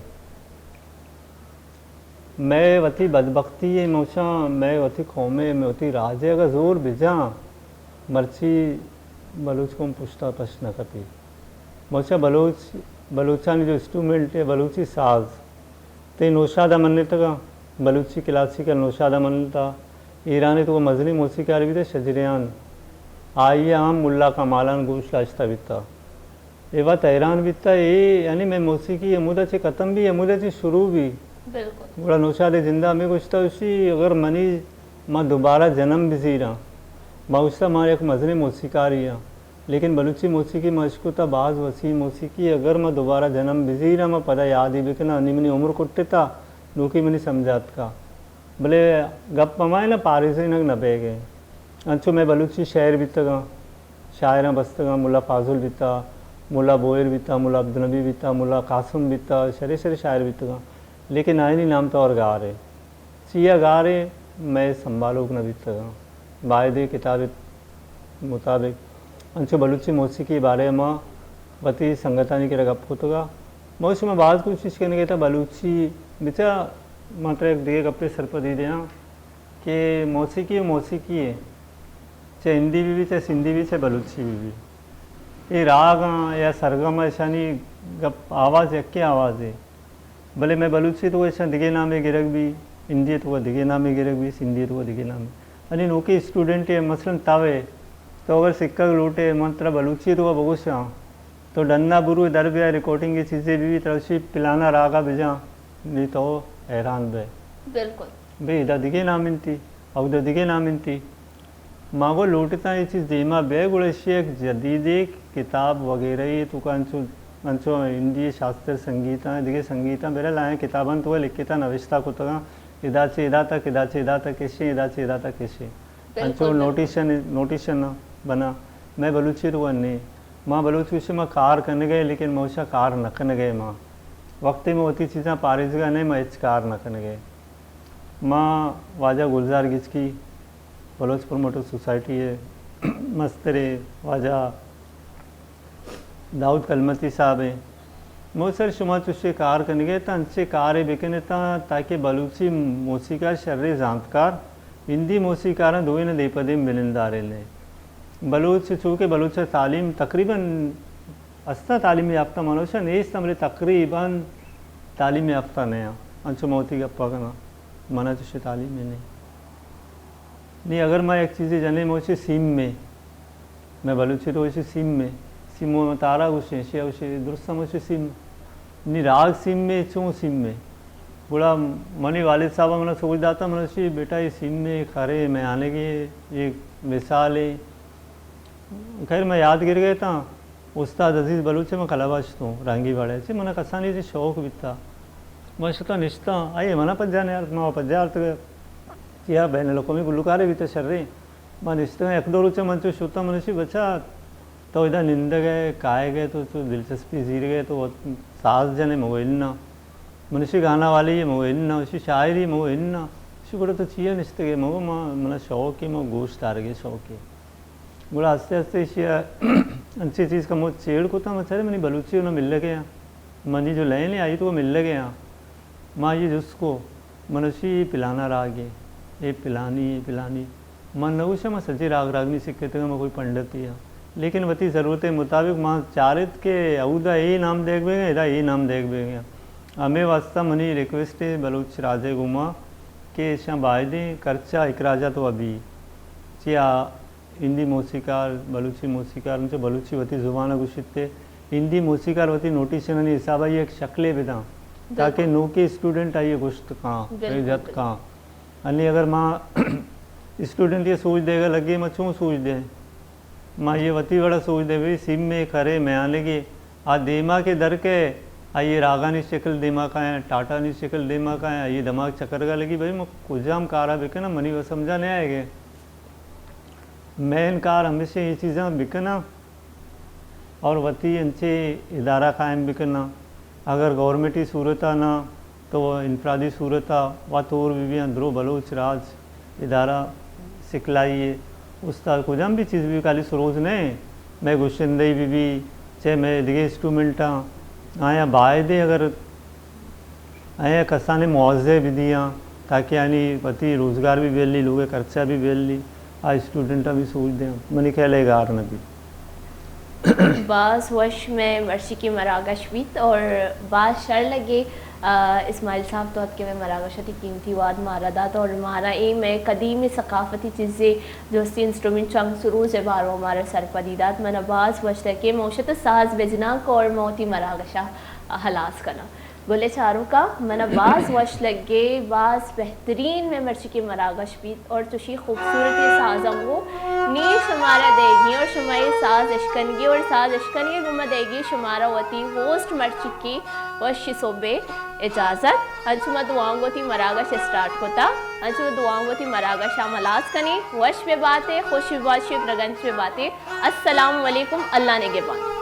مئے وتی بدبختی ءَ موچاں، مئے وتی قوم ءَ، مئے وتی راج ءَ اگاں زور بجاں، مرچی بلوچ قوم پشتا پش نہ کپی۔ موچاں بلوچ، بلوچانی جو انسٹرومنٹ ہے، بلوچی ساز، تئی نوشاد ءَ منتگاں، بلوچی کلاسیکل نوشاد ءَ منتا، ایران ءِ تو مزنیں موسیقار بیتا شجریان، آئی ءَ ہم ملا کمالان گوش داشتا بیتا۔ اے وت حیران بیتا، اے یعنی مئے موسیقی ہمودا چہ ختم بی، ہمودا چہ شروع بی۔ بالکل۔ گڑا نوشاد ءِ جندا ہمے گوشتا، اشی اگر منی، ما دوبارہ جنم بزیراں، ما گوشتا ما یک مزنیں موسیقاری آں، لیکن بلوچی موسیقی ما اشکتا باز وسیع موسیقی، اگر ما دوبارہ جنم بزیراں، ما پدا یادی بکناں، انی منی عمر کٹتا، نوکی منی سمجھاتکا۔ بلے گپ ہمائے نا پاریزینگ نہ بیگے۔ انچو مئے بلوچی شاعر بیتگاں، شاعراں بستگاں، ملا فاضل بیتا، ملا بوہر بیتا، ملا عبدالنبی بیتا، ملا قاسم بیتا، شرے شرے شاعر بیتگاں، لیکن آئینی نام تو اور گارے۔ چیا گارے؟ مئے سنبھالوک نہ بیتگاں۔ بایدے کتاب مطابق انچو بلوچی موسیقی بارے ما وتی سنگتانی کرا گپ کتگا۔ ما شما باز کوشش کنگے تا بلوچی بچا، ما ترا یک دگہ گپے سرپدی دیاں۔ کہ موسیقی و موسیقی ہے، چہ ہندی بھی بھی، چہ سندھی بھی، چہ بلوچی بھی بھی۔ اے راگاں یا سرگم اشانی گپ آواز یکے آواز ہے۔ بلے مئے بلوچی تو اشان دگہ نامے گرگ بھی، ہندی تو دگہ نامے گرگ بھی، سندھی تو دگہ نامے۔ انی نوکے اسٹوڈنٹ ہے، مثلاً تو ہے، تو اگر سکگ لوٹے، من ترا بلوچی تو بگوشاں، تو ڈنا برو در بیا ریکارڈنگ چیزے بھی بھی، ترا اسی پلانا راگا بجاں، نی تو حیران بے۔ بالکل۔ بے ادا دگہ نام انتی، اودا دگہ نام انتی۔ ما گو لوٹتاں اے چیز دیما بے، گڑا اشی یک جدیدے کتاب وغیرہ ای تو کا انچو، انچو ہندی شاستر سنگیتاں، دگہ سنگیتاں، بہرحال آیاں کتاباں تو لکھتا نوشتہ کتگاں، ادا چہ ادا تک، ادا چہ ادا تک اشی، ادا چہ ادا تک اشی۔ انچو نوٹیشن، نوٹیشن بنا، مئے بلوچی تو نے۔ ما بلوچ گوشے ما کار کنگے، لیکن ما وشا کار نہ کنگے۔ ما وقتے ما وتی چیزاں پاریزگا نے، ما ہچ کار نہ کنگے۔ ما واجہ گلزار گچکی، بلوچ پروموٹر سوسائٹی ءِ مسترے، واجہ داؤد کلمتی صاحب ءَ۔ مئو سر، شما چوشے کار کنگے تاں انچے کارے بکنے تاں تاکہ بلوچی موسیقار شرے زانتکار، ہندی موسیقاراں دوئیناں دیم پہ دیم بنندارے لے۔ بلوچ چوکہ بلوچ تعلیم تقریباً استاں تعلیم یافتہ، منوشا نیست، بلے تقریباً تعلیم یافتہ نہ آں۔ انچو ما وتی گپا کناں، منا چوشے تعلیم نہیں۔ نی اگر ما یک چیزے جنیں، ما گوشے سیم میں، مئے بلوچی تو گوشے سیم میں، سیمو ما تارا گوشیں، شیا گوشے درست ہم گوشے سیم۔ نی راگ سیم میں، چون سیم میں؟ گڑا منی والد صاحب منا سوج داتا، منا گوشی، بیٹا، یہ سیم میں، کھرے، میانگے، یہ مثال ہے۔ خیر، میں یاد گر گئے تاں، استاد عزیز بلوچ ءَ من کلب ءَ شتوں، رنگی واڑے ءَ چہ من ءَ کسانی چہ شوق بیتا۔ من شتاں نشتاں، آئی ءَ من ءَ پجا نیارت، من ءَ پجا آرتگ۔ چیا بین الاقوامی گلوکارے بیتا شریں۔ من نشتگ، یک دو روچ ءَ من چو شتاں، من اشی، بچا تو ادا نندگ ئے، کائیگ ئے، تو چو دلچسپی زیرگ ئے، تو ساز جنے، من گو اناں۔ من اشی، گانا والی ئے؟ من گو اناں۔ اشی، شاعری؟ من گو اناں۔ اشی، گڑا تو چیا نشتگ ئے؟ من گو، من ءَ شوق ئے، من گوش دارگ ئے شوق ئے۔ گڑا آستے آستے ایشی ءَ انچیں چیز کمو چیڑ کتاں، من چارے منی بلوچی ءَ نہ ملگ ءَ آں۔ منی جو لین ہے، آئی تو ملگ ءَ آں۔ ما آئی جست کو، من اشی، اے پلانا راگ ہے، اے پلانی، اے پلانی۔ من نہ گوشاں من سجے راگ راگنی سکتگ آں، من کوئی پنڈتے آں۔ لیکن وتی ضرورت مطابق ما چارت کہ اودا اے نام دیگ بیگ ءَ، ادا اے نام دیگ بیگ ءَ۔ ہمے واسطہ منی ریکویسٹ ہے بلوچ راج ءِ گوما کہ ایشاں بایدیں کرچا اخراج ءَ تو ابھی۔ چیا ہندی موسیقار، بلوچی موسیقار، انچو بلوچی وتی زبان ءَ گوشیت تے، ہندی موسیقار وتی نوٹیشنانی حساب ءَ یک شکلے بداں، تاکہ بالکل۔ نوکیں اسٹوڈنٹ آئی ءَ گوشت کاں، بالکل، جت بالکل۔ کاں۔ انی اگر ما اسٹوڈنٹ ءَ سوج دیگ ءَ لگے، ما چون سوج دیں؟ ما یہ وتی وڑا سوج دے بھی، سیم میں، کھرے، میانگے، آ دیما کے در کے، آئی راگانی شکل دیما کائیں، ٹاٹانی شکل دیما کائیں، آئی دماغ چکرگا لگی، بھئی، من کجام کارا بکناں، منی وہ سمجھا نہیں آئے گے۔ مین کار ہمیشہ یہ چیزاں بکناں اور وتی انچے ادارہ قائم بکناں۔ اگر گورنمنٹی صورت ءَ نہ تو انفرادی صورت ءَ وت ہور بہ بیاں، درو بلوچ راج ادارہ سکلائی ءِ استاد کجام بھی چیز بھی، خالی سروز نہ، مئے گشندہی بہ بی، چہ مئے دگہ انسٹرومنٹاں، آیاں بایدیں اگر آیاں کسانیں معاوضہ بدیاں، تاکہ آنی وتی روزگار بھی بلی، لوگ خرچہ بھی بلی، آ اسٹوڈنٹاں بھی سوج دیاں، منی خیال ءَ گار نہ بیت۔ باز وش مئے مرچیگیں مراگش بیت اور باز شر لگے، آ، اسماعیل صاحب تو اتکے مئے مراگش ءَ تئی قیمتی وہد مارا دات اور مارا اے مئے قدیمی ثقافتی چیزے درستی انسٹرومنٹ چنگ سروز ءِ بارو مارا سرپدی دات۔ منا باز وش لگے، من اوشت ساز بجناں اور من وتی مراگش ءَ ہلاس کناں۔ گل ءِ چاروکاں، منا باز وش لگے، باز بہترین مئے مرچیگیں مراگش بیت اور چوشی خوبصورتیں ساز ہم گوں نی شمارا دئیگی اور شما اے ساز اشکنگی اور ساز اشکنگی گوما دئیگی شمارا وتی ہوسٹ مرچیگیں وشی صبح اجازت۔ انچو ما دعاؤں گوں وتی مراگش اسٹارٹ کتا، انچو ما دعاؤں گوں وتی مراگش ہم ہلاس کنی۔ وش بہ باتے، خوش بہ بات، شکر گنج بہ باتے۔ السلام علیکم، اللہ نگہبان۔